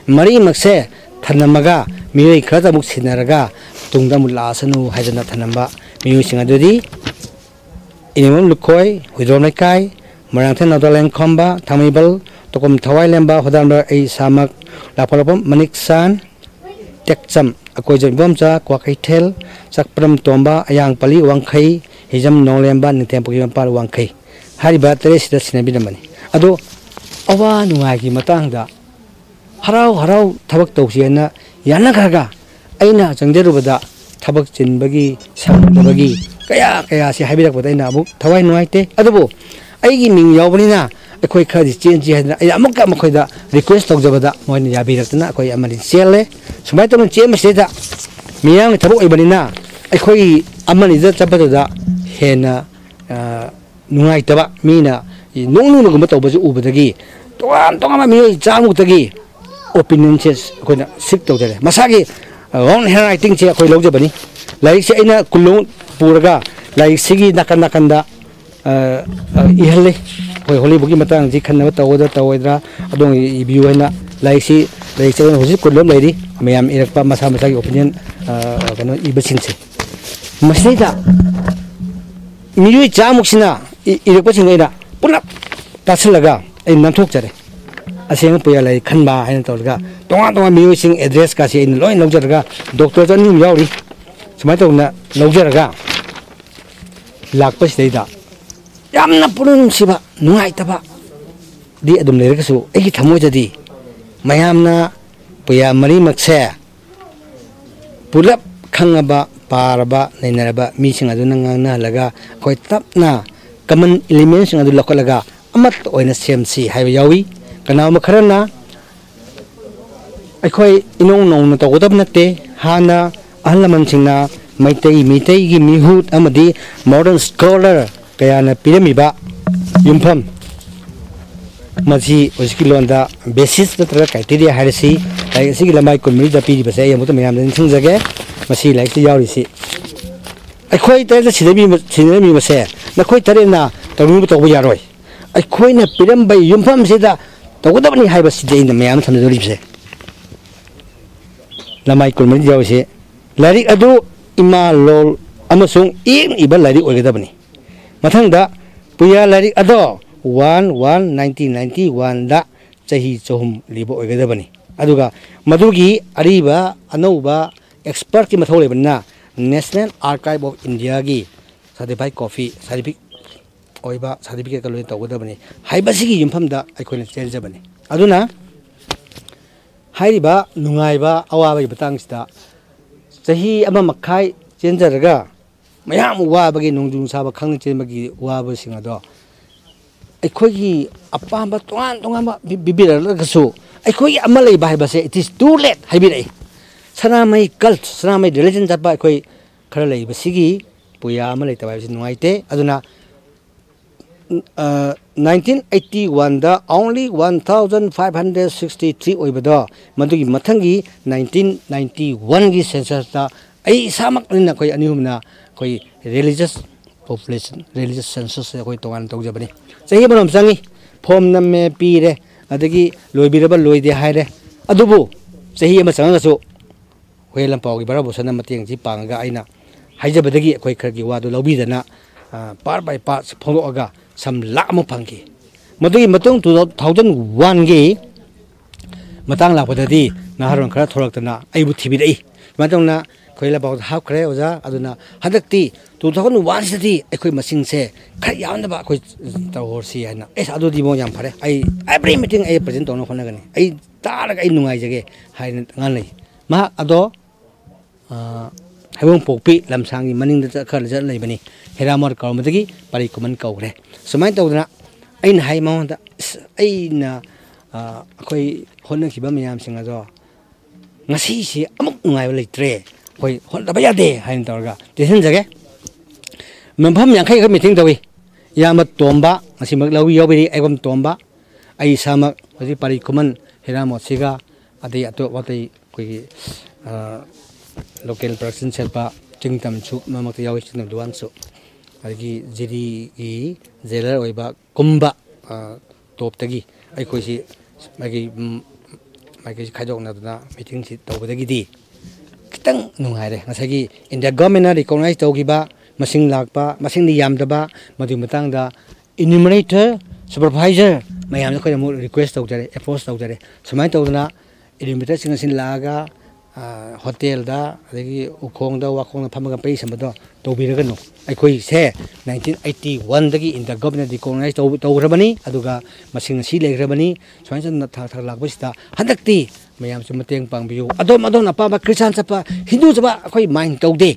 ꯃꯔꯤꯃꯛꯁꯦ ꯊꯝꯂꯝꯃꯒ ꯃꯤꯑꯣꯏ ꯈꯔꯗ ꯑꯃꯨꯛ ꯁꯤꯟꯅꯔꯒ ꯇꯨꯡꯗ ꯑꯃꯨꯛ ꯂꯥꯛꯑꯁꯅꯨ ꯍꯥꯏꯗꯅ ꯊꯝꯂꯝꯕ ꯃꯤꯑꯣꯏꯁꯤꯡ ꯑꯗꯨꯗꯤ ꯏꯅꯦꯝꯕꯝ ꯂꯨꯈꯣꯏ, ꯍꯨꯏꯗ꯭ꯔꯣꯝ ꯂꯩꯀꯥꯏ, ꯃꯣꯏꯔꯥꯡꯊꯦꯝ ꯅꯥꯎꯗ ꯂꯥꯏꯌꯦꯡꯈꯣꯝꯕ, ꯊꯥꯡꯃꯩꯕꯜ, ꯇꯣꯀꯣꯝ ꯊꯋꯥꯏꯂꯦꯝꯕ, ꯍꯣꯗꯥꯝꯕ ꯑꯩ ꯏꯁꯥꯃꯛ, ꯂꯥꯐꯣꯂꯣꯛꯄꯝ ꯃꯅꯤꯛ ꯁꯥꯟ, ꯇꯦꯛꯆꯝ, ꯑꯀꯣꯏꯖꯝ ꯏꯕꯣꯝꯆꯥ, ꯀ꯭ꯋꯥꯀꯩꯊꯦꯜ, ꯆꯥꯛꯄ꯭ꯔꯝ ꯇꯣꯝꯕ, ꯑꯌꯥꯡꯄꯜꯂꯤ ꯋꯥꯡꯈꯩ, ꯍꯤꯖꯝ ꯅꯣꯡꯂꯦꯝꯕ, ꯅꯤꯡꯊꯦꯝꯄꯣꯛꯀꯤ ꯃꯄꯥꯜ ꯋꯥꯡꯈꯩ ꯍꯥꯏꯔꯤꯕ ꯇꯔꯦꯠꯁꯤꯗ ꯁꯤꯟꯅꯕꯤꯔꯝꯕꯅꯤ꯫ ꯑꯗꯣ ꯑꯋꯥ ꯅꯨꯡꯉꯥꯏꯒꯤ ꯃꯇꯥꯡꯗ ꯍꯔꯥꯎ ꯍꯔꯥꯎ ꯊꯕꯛ ꯇꯧꯁꯤ ꯍꯥꯏꯅ ꯌꯥꯅꯈ꯭ꯔꯒ, ꯑꯩꯅ ꯆꯪꯖꯔꯨꯕꯗ ꯊꯕꯛ ꯆꯤꯟꯕꯒꯤ, ꯁꯪꯗꯕꯒꯤ ꯀꯌꯥ ꯀꯌꯥꯁꯤ ꯍꯥꯏꯕꯤꯔꯛꯄꯗ ꯑꯩꯅ ꯑꯃꯨꯛ ꯊꯋꯥꯏ ꯅꯨꯡꯉꯥꯏꯇꯦ꯫ ꯑꯗꯨꯕꯨ ꯑꯩꯒꯤ ꯃꯤꯡ ꯌꯥꯎꯕꯅꯤꯅ ꯑꯩꯈꯣꯏ ꯈꯔꯗꯤ ꯆꯦꯟꯁꯤ ꯍꯥꯏꯗꯅ ꯑꯩꯅ ꯑꯃꯨꯛꯀ ꯃꯈꯣꯏꯗ ꯔꯤꯀ꯭ꯋꯦꯁ ꯇꯧꯖꯕꯗ ꯃꯣꯏꯅ ꯌꯥꯕꯤꯔꯛꯇꯅ ꯑꯩꯈꯣꯏ ꯑꯃꯅꯤ ꯆꯦꯜꯂꯦ꯫ ꯁꯨꯃꯥꯏꯅ ꯇꯧꯗꯅ ꯆꯦꯟꯕꯁꯤꯗꯩꯗ ꯃꯤꯌꯥꯝꯒꯤ ꯊꯕꯛ ꯑꯣꯏꯕꯅꯤꯅ ꯑꯩꯈꯣꯏ ꯑꯃꯅꯤꯗ ꯆꯠꯄꯗꯨꯗ ꯍꯦꯟꯅ, ꯑ, ꯅꯨꯡꯉꯥꯏꯇꯕ, ꯃꯤꯅ ꯅꯣꯛꯅꯤꯡꯕꯒꯨꯝꯕ ꯇꯧꯕꯁꯨ ꯎꯕꯗꯒꯤ ꯇꯣꯉꯥꯟ ꯇꯣꯉꯥꯟꯕ ꯃꯤꯑꯣꯏ ꯆꯥꯃꯨꯛꯇꯒꯤ ꯑꯣꯄꯤꯅꯤꯌꯟꯁꯦ ꯑꯩꯈꯣꯏꯅ ꯁꯤꯛ ꯇꯧꯖꯔꯦ꯫ ꯃꯁꯥꯒꯤ ꯑꯣꯟ ꯍꯦꯟ ꯔꯥꯏꯇꯤꯡꯁꯦ ꯑꯩꯈꯣꯏ ꯂꯧꯖꯕꯅꯤ꯫ ꯂꯥꯏꯔꯤꯛꯁꯦ ꯑꯩꯅ ꯀꯨꯜꯂꯣꯝ ꯄꯨꯔꯒ ꯂꯥꯏꯔꯤꯛꯁꯤꯒꯤ ꯅꯥꯀꯟ ꯅꯥꯀꯟꯗ, ꯑ, ꯑ, ꯏꯍꯜꯂꯤ꯫ ꯑꯩꯈꯣꯏ ꯍꯣꯂꯤꯕꯨꯛꯀꯤ ꯃꯇꯥꯡꯁꯤ ꯈꯟꯅꯕ ꯇꯧꯒꯗ꯭ꯔꯥ ꯇꯧꯔꯣꯏꯗ꯭ꯔꯥ, ꯑꯗꯣꯝꯒꯤ ꯏꯕꯤꯌꯨ ꯍꯥꯏꯅ ꯂꯥꯏꯔꯤꯛꯁꯤ, ꯂꯥꯏꯔꯤꯛꯁꯦ ꯑꯩꯈꯣꯏꯅ ꯍꯧꯖꯤꯛ ꯀꯨꯜꯂꯣꯝ ꯂꯩꯔꯤ, ꯃꯌꯥꯝ ꯏꯔꯛꯄ ꯃꯁꯥ ꯃꯁꯥꯒꯤ ꯑꯣꯄꯤꯅꯤꯌꯟ, ꯑ, ꯀꯩꯅꯣ ꯏꯕꯁꯤꯡꯁꯦ꯫ ꯃꯁꯤꯗꯩꯗ ꯃꯤꯑꯣꯏ ꯆꯥꯃꯨꯛꯁꯤꯅ ꯏ-, ꯏꯔꯛꯄꯁꯤꯡ ꯑꯩꯅ ꯄꯨꯂꯞ ꯇꯥꯁꯤꯜꯂꯒ ꯑꯩ ꯅꯥꯟꯊꯣꯛꯆꯔꯦ꯫ ꯑꯁꯦꯡꯕ ꯄꯨꯌꯥ ꯂꯥꯏꯔꯤꯛ ꯈꯟꯕ ꯍꯥꯏꯅ ꯇꯧꯔꯒ ꯇꯣꯉꯥꯟ ꯇꯣꯉꯥꯟꯕ ꯃꯤꯑꯣꯏꯁꯤꯡ ꯑꯦꯗ꯭ꯔꯦꯁꯀꯥꯁꯦ ꯑꯩꯅ ꯂꯣꯏ ꯂꯧꯖꯔꯒ, ꯗꯣꯛꯇꯔꯁꯨ ꯑꯅꯤ ꯑꯍꯨꯝ ꯌꯥꯎꯔꯤ, ꯁꯨꯃꯥꯏꯅ ꯇꯧꯗꯅ ꯂꯧꯖꯔꯒ ꯂꯥꯛꯄꯁꯤꯗꯩꯗ ꯌꯥꯝꯅ ꯄꯨꯛꯅꯤꯡ ꯅꯨꯡꯁꯤꯕ, ꯅꯨꯡꯉꯥꯏꯇꯕꯗꯤ ꯑꯗꯨꯝ ꯂꯩꯔꯒꯁꯨ ꯑꯩꯒꯤ ꯊꯃꯣꯏꯗꯗꯤ ꯃꯌꯥꯝꯅ ꯄꯨꯌꯥ ꯃꯔꯤꯃꯛꯁꯦ ꯄꯨꯂꯞ ꯈꯪꯉꯕ, ꯄꯥꯔꯕ, ꯅꯩꯅꯔꯕ ꯃꯤꯁꯤꯡ ꯑꯗꯨꯅ ꯉꯥꯡꯅꯍꯜꯂꯒ ꯑꯩꯈꯣꯏ ꯇꯞꯅ ꯀꯃꯟ ꯏꯂꯤꯃꯦꯟꯁꯤꯡ ꯑꯗꯨ ꯂꯧꯈꯠꯂꯒ ꯑꯃꯠꯇ ꯑꯣꯏꯅ ꯁꯦꯝꯁꯤ ꯍꯥꯏꯕ ꯌꯥꯎꯏ꯫ ꯀꯅꯥꯒꯨꯝꯕ ꯈꯔꯅ ꯑꯩꯈꯣꯏ ꯏꯅꯧ ꯅꯧꯅ ꯇꯧꯒꯗꯕ ꯅꯠꯇꯦ꯫ ꯍꯥꯟꯅ ꯑꯍꯜ ꯂꯃꯟꯁꯤꯡꯅ ꯃꯩꯇꯩ, ꯃꯤꯇꯩꯒꯤ ꯃꯤꯍꯨꯠ ꯑꯃꯗꯤ ꯃꯣꯗꯔꯟ ꯁ꯭ꯀꯣꯂꯔ ꯀꯌꯥꯅ ꯄꯤꯔꯝꯃꯤꯕ ꯌꯨꯝꯐꯝ, ꯃꯁꯤ ꯍꯧꯖꯤꯛꯀꯤ ꯂꯣꯟꯗ ꯕꯦꯁꯤꯁ ꯅꯠꯇ꯭ꯔꯒ ꯀ꯭ꯔꯥꯏꯇꯦꯔꯤꯌꯥ ꯍꯥꯏꯔꯁꯤ, ꯂꯥꯏꯔꯤꯛ ꯑꯁꯤꯒꯤ ꯂꯃꯥꯏ ꯀꯨꯟꯃꯔꯤꯗ ꯄꯤꯔꯤꯕꯁꯦ ꯑꯩ ꯑꯃꯨꯛꯇ ꯃꯌꯥꯝꯗ ꯅꯤꯡꯁꯤꯡꯖꯒꯦ꯫ ꯃꯁꯤ ꯂꯥꯏꯔꯤꯛꯁꯤꯗ ꯌꯥꯎꯔꯤꯁꯤ, ꯑꯩꯈꯣꯏ ꯇꯔꯦꯠꯇ ꯁꯤꯟꯅꯕꯤ-, ꯁꯤꯟꯅꯔꯝꯃꯤꯕꯁꯦ ꯅꯈꯣꯏ ꯇꯔꯦꯠꯅ ꯇꯧꯅꯤꯡꯕ ꯇꯧꯕ ꯌꯥꯔꯣꯏ꯫ ꯑꯩꯈꯣꯏꯅ ꯄꯤꯔꯝꯕ ꯌꯨꯝꯐꯝꯁꯤꯗ ꯇꯧꯒꯗꯕꯅꯤ ꯍꯥꯏꯕꯁꯤꯗꯤ ꯑꯩꯅ ꯃꯌꯥꯝ ꯊꯝꯖꯗꯣꯔꯤꯕꯁꯦ꯫ ꯂꯃꯥꯏ ꯀꯨꯟꯃꯔꯤ ꯌꯥꯎꯔꯤꯁꯦ, ꯂꯥꯏꯔꯤꯛ ꯑꯗꯨ ꯏꯃꯥ ꯂꯣꯜ ꯑꯃꯁꯨꯡ ꯏꯌꯦꯛꯅ ꯏꯕ ꯂꯥꯏꯔꯤꯛ ꯑꯣꯏꯒꯗꯕꯅꯤ꯫ ꯃꯊꯪꯗ, ꯄꯨꯌꯥ ꯂꯥꯏꯔꯤꯛ ꯑꯗꯣ ꯋꯥꯟ ꯋꯥꯟ ꯅꯥꯏꯟꯇꯤꯟ ꯅꯥꯏꯟꯇꯤ ꯋꯥꯟꯗ ꯆꯍꯤ ꯆꯍꯨꯝ ꯂꯤꯕ ꯑꯣꯏꯒꯗꯕꯅꯤ꯫ ꯑꯗꯨꯒ ꯃꯗꯨꯒꯤ ꯑꯔꯤꯕ ꯑꯅꯧꯕ ꯑꯦꯛꯁꯄꯔꯠꯀꯤ ꯃꯊꯧ ꯂꯩꯕꯅꯤꯅ National Archive of Indiaꯒꯤ certified copy, certificate ꯑꯣꯏꯕ ꯁꯥꯔꯇꯤꯐꯤꯀꯦꯠꯀ ꯂꯣꯏꯅ ꯇꯧꯒꯗꯕꯅꯤ ꯍꯥꯏꯕꯁꯤꯒꯤ ꯌꯨꯝꯐꯝꯗ ꯑꯩꯈꯣꯏꯅ ꯆꯦꯟꯖꯕꯅꯤ꯫ ꯑꯗꯨꯅ ꯍꯥꯏꯔꯤꯕ ꯅꯨꯡꯉꯥꯏꯕ ꯑꯋꯥꯕꯒꯤ ꯃꯇꯥꯡꯁꯤꯗ ꯆꯍꯤ ꯑꯃ ꯃꯈꯥꯏ ꯆꯦꯟꯖꯔꯒ ꯃꯌꯥꯝ ꯋꯥꯕꯒꯤ, ꯅꯣꯡꯖꯨ ꯅꯨꯡꯁꯥꯕ ꯈꯪꯅ ꯆꯦꯟꯕꯒꯤ ꯋꯥꯕꯁꯤꯡ ꯑꯗꯣ ꯑꯩꯈꯣꯏꯒꯤ ꯑꯄꯥꯝꯕ ꯇꯣꯉꯥꯟ ꯇꯣꯉꯥꯟꯕ ꯄꯤ-, ꯄꯤꯕꯤꯔꯛꯂꯒꯁꯨ ꯑꯩꯈꯣꯏꯒꯤ ꯑꯃ ꯂꯩꯕ ꯍꯥꯏꯕꯁꯦ, it is too late ꯍꯥꯏꯕꯤꯔꯛꯏ꯫ ꯁꯅꯥꯃꯍꯤ cult, ꯁꯅꯥꯃꯍꯤ religion ꯆꯠꯄ ꯑꯩꯈꯣꯏ ꯈꯔ ꯂꯩꯕꯁꯤꯒꯤ ꯄꯨꯌꯥ ꯑꯃ ꯂꯩꯇꯕ ꯍꯥꯏꯕꯁꯤ ꯅꯨꯡꯉꯥꯏꯇꯦ꯫ ꯑꯗꯨꯅ nineteen eighty oneꯗ only one thousand five hundred sixty three ꯑꯣꯏꯕꯗꯣ, ꯃꯗꯨꯒꯤ ꯃꯊꯪꯒꯤ nineteen ninety oneꯒꯤ censusꯇ ꯑꯩ ꯏꯁꯥꯃꯛꯅꯤꯅ ꯑꯩꯈꯣꯏ ꯑꯅꯤ ꯑꯍꯨꯝꯅ ꯑꯩꯈꯣꯏ religious population, religious census ꯑꯩꯈꯣꯏ ꯇꯣꯉꯥꯟꯅ ꯇꯧꯖꯕꯅꯤ꯫ ꯆꯍꯤ ꯑꯃꯔꯣꯝ ꯆꯪꯉꯤ, form ꯅꯝꯃꯦ, ꯄꯤꯔꯦ, ꯑꯗꯒꯤ ꯂꯣꯏꯕꯤꯔꯕ ꯂꯣꯏꯗꯦ ꯍꯥꯏꯔꯦ꯫ ꯑꯗꯨꯕꯨ ꯆꯍꯤ ꯑꯃ ꯆꯪꯉꯒꯁꯨ ꯍꯨꯏꯌꯦꯟ ꯂꯟꯄꯥꯎꯒꯤ ꯚꯥꯔꯠ ꯚꯨꯁꯟꯅ ꯃꯇꯦꯡꯁꯤ ꯄꯥꯡꯉꯒ ꯑꯩꯅ ꯍꯥꯏꯖꯕꯗꯒꯤ ꯑꯩꯈꯣꯏ ꯈꯔꯒꯤ ꯋꯥꯗꯨ ꯂꯧꯕꯤꯗꯅ, part by part ꯐꯣꯡꯗꯣꯛꯑꯒ ꯁꯝ ꯂꯥꯈ ꯑꯃ ꯐꯪꯈꯤ꯫ ꯃꯗꯨꯒꯤ ꯃꯇꯨꯡ two thousand oneꯒꯤ ꯃꯇꯥꯡ ꯂꯥꯛꯄꯗꯗꯤ ꯅꯍꯥꯔꯣꯜ ꯈꯔ ꯊꯣꯛꯂꯛꯇꯅ ꯑꯩꯕꯨ ꯊꯤꯕꯤꯔꯛꯏ꯫ ꯁꯨꯃꯥꯏꯅ ꯇꯧꯅ ꯑꯩꯈꯣꯏ ꯂꯟꯄꯥꯎꯗ ꯍꯥꯞꯈ꯭ꯔꯦ ꯑꯣꯖꯥ, ꯑꯗꯨꯅ ꯍꯟꯗꯛꯇꯤ two thousand oneꯁꯤꯗꯗꯤ ꯑꯩꯈꯣꯏ ꯃꯁꯤꯡꯁꯦ ꯈꯔ ꯌꯥꯝꯅꯕ ꯑꯩꯈꯣꯏ ꯇꯧꯍꯧꯔꯁꯤ ꯍꯥꯏꯅ꯫ ꯑꯦꯁ, ꯑꯗꯨꯗꯤ ꯃꯣ ꯌꯥꯝ ꯐꯔꯦ, ꯑꯩ every meeting ꯑꯩ present ꯇꯧꯅꯕ ꯍꯣꯠꯅꯒꯅꯤ꯫ ꯑꯩ ꯇꯥꯔꯒ ꯑꯩ ꯅꯨꯡꯉꯥꯏꯖꯒꯦ ꯍꯥꯏꯅ ꯉꯥꯡꯅꯩ꯫ ꯃꯍꯥꯛ ꯑꯗꯣ ꯍꯩꯕꯣꯡꯄꯣꯛꯄꯤ ꯂꯝꯁꯥꯡꯒꯤ ꯃꯅꯤꯡꯗ ꯆꯠ-, ꯈꯔ ꯆꯠ ꯂꯩꯕꯅꯤ꯫ ꯍꯦꯔꯥꯃꯣꯠ ꯀꯧꯔꯝꯕꯗꯒꯤ ꯄꯥꯔꯤ ꯈꯨꯃꯟ ꯀꯧꯈ꯭ꯔꯦ꯫ ꯁꯨꯃꯥꯏꯅ ꯇꯧꯗꯅ ꯑꯩꯅ ꯍꯥꯏ ꯃꯉꯣꯟꯗ, "ꯑꯁ, ꯑꯩꯅ ꯑꯩꯈꯣꯏ ꯍꯣꯠꯅꯈꯤꯕ ꯃꯌꯥꯝꯁꯤꯡ ꯑꯗꯣ ꯉꯁꯤꯁꯤ ꯑꯃꯨꯛ ꯅꯨꯡꯉꯥꯏꯕ ꯂꯩꯇ꯭ꯔꯦ, ꯑꯩꯈꯣꯏ ꯍꯣꯠꯅꯗꯕ ꯌꯥꯗꯦ" ꯍꯥꯏꯅ ꯇꯧꯔꯒ ꯇꯦꯟꯁꯤꯟꯖꯒꯦ꯫ ꯃꯐꯝ ꯌꯥꯡꯈꯩ ꯈꯛ meeting ꯇꯧꯏ꯫ ꯏꯌꯥꯝꯕ ꯇꯣꯝꯕ ꯉꯁꯤꯃꯛ ꯂꯧꯕꯤ ꯌꯥꯎꯕꯤꯔꯤ, ꯑꯩꯕꯝ ꯇꯣꯝꯕ, ꯑꯩ ꯏꯁꯥꯃꯛ ꯍꯧꯖꯤꯛ ꯄꯥꯔꯤ ꯈꯨꯃꯟ ꯍꯦꯔꯥꯃꯣꯠꯁꯤꯒ ꯑꯗꯩ ꯑꯇꯣꯞ ꯑꯇꯩ ꯑꯩꯈꯣꯏꯒꯤ local production ꯁꯦꯠꯄ ꯆꯤꯡꯇꯝꯁꯨ ꯃꯔꯛ ꯃꯔꯛꯇ ꯌꯥꯎꯏ, ꯆꯤꯡꯇꯝ ꯗꯨꯋꯥꯟꯁꯨ, ꯑꯗꯒꯤ ꯖꯤꯔꯤꯒꯤ ꯖꯦꯂꯔ ꯑꯣꯏꯕ ꯀꯨꯝꯕ ꯇꯣꯞꯇꯒꯤ ꯑꯩꯈꯣꯏꯁꯤ ꯃꯥꯒꯤ ꯃꯥꯒꯤ ꯈꯥꯏꯗꯣꯛꯅꯗꯨꯅ meetingꯁꯤ ꯇꯧꯕꯗꯒꯤꯗꯤ ꯈꯤꯇꯪ ꯅꯨꯡꯉꯥꯏꯔꯦ꯫ ꯉꯁꯥꯏꯒꯤ India governmentꯅ recognize ꯇꯧꯈꯤꯕ ꯃꯁꯤꯡ ꯂꯥꯛꯄ, ꯃꯁꯤꯡꯗꯤ ꯌꯥꯝꯗꯕ, ꯃꯗꯨꯒꯤ ꯃꯇꯥꯡꯗ enumerator, supervisor ꯃꯌꯥꯝꯗ ꯑꯩꯈꯣꯏꯅ ꯑꯃꯨꯛ request ꯇꯧꯖꯔꯦ, approach ꯇꯧꯖꯔꯦ꯫ ꯁꯨꯃꯥꯏꯅ ꯇꯧꯗꯅ ꯏꯂꯨꯃꯤꯅꯦꯇꯔꯁꯤꯡ ꯑꯁꯤ ꯂꯥꯛꯑꯒ, ꯑ, ꯍꯣꯇꯦꯜꯗ, ꯑꯗꯒꯤ ꯎꯈꯣꯡꯗ, ꯋꯥꯈꯣꯡꯗ ꯐꯝꯃꯒ ꯄꯩ ꯁꯝꯕꯗꯣ ꯇꯧꯕꯤꯔꯒꯅꯨ꯫ ꯑꯩꯈꯣꯏꯁꯦ ꯅꯥꯏꯟꯇꯤꯟ ꯑꯩꯠꯇꯤ ꯋꯥꯟꯗꯒꯤ ꯏꯟꯗꯤꯌꯥ ꯒꯣꯔꯃꯦꯟꯅ ꯔꯤꯀꯣꯛꯅꯥꯏꯖ ꯇꯧ-, ꯇꯧꯈ꯭ꯔꯕꯅꯤ, ꯑꯗꯨꯒ ꯃꯁꯤꯡ ꯑꯁꯤ ꯂꯩꯈ꯭ꯔꯕꯅꯤ꯫ ꯁꯨꯃꯥꯏꯅ ꯇꯧꯗꯅ ꯊꯥꯛ ꯊꯥꯛ ꯂꯥꯛꯄꯁꯤꯗ ꯍꯟꯗꯛꯇꯤ ꯃꯌꯥꯝꯁꯨ ꯃꯇꯦꯡ ꯄꯥꯡꯕꯤꯌꯨ꯫ ꯑꯗꯣꯝ ꯑꯗꯣꯝꯅ ꯑꯄꯥꯝꯕ ꯈ꯭ꯔꯤꯁꯇꯥꯟ ꯆꯠꯄ, ꯍꯤꯟꯗꯨ ꯆꯠꯄ ꯑꯩꯈꯣꯏ ꯃꯥꯏꯟ ꯇꯧꯗꯦ꯫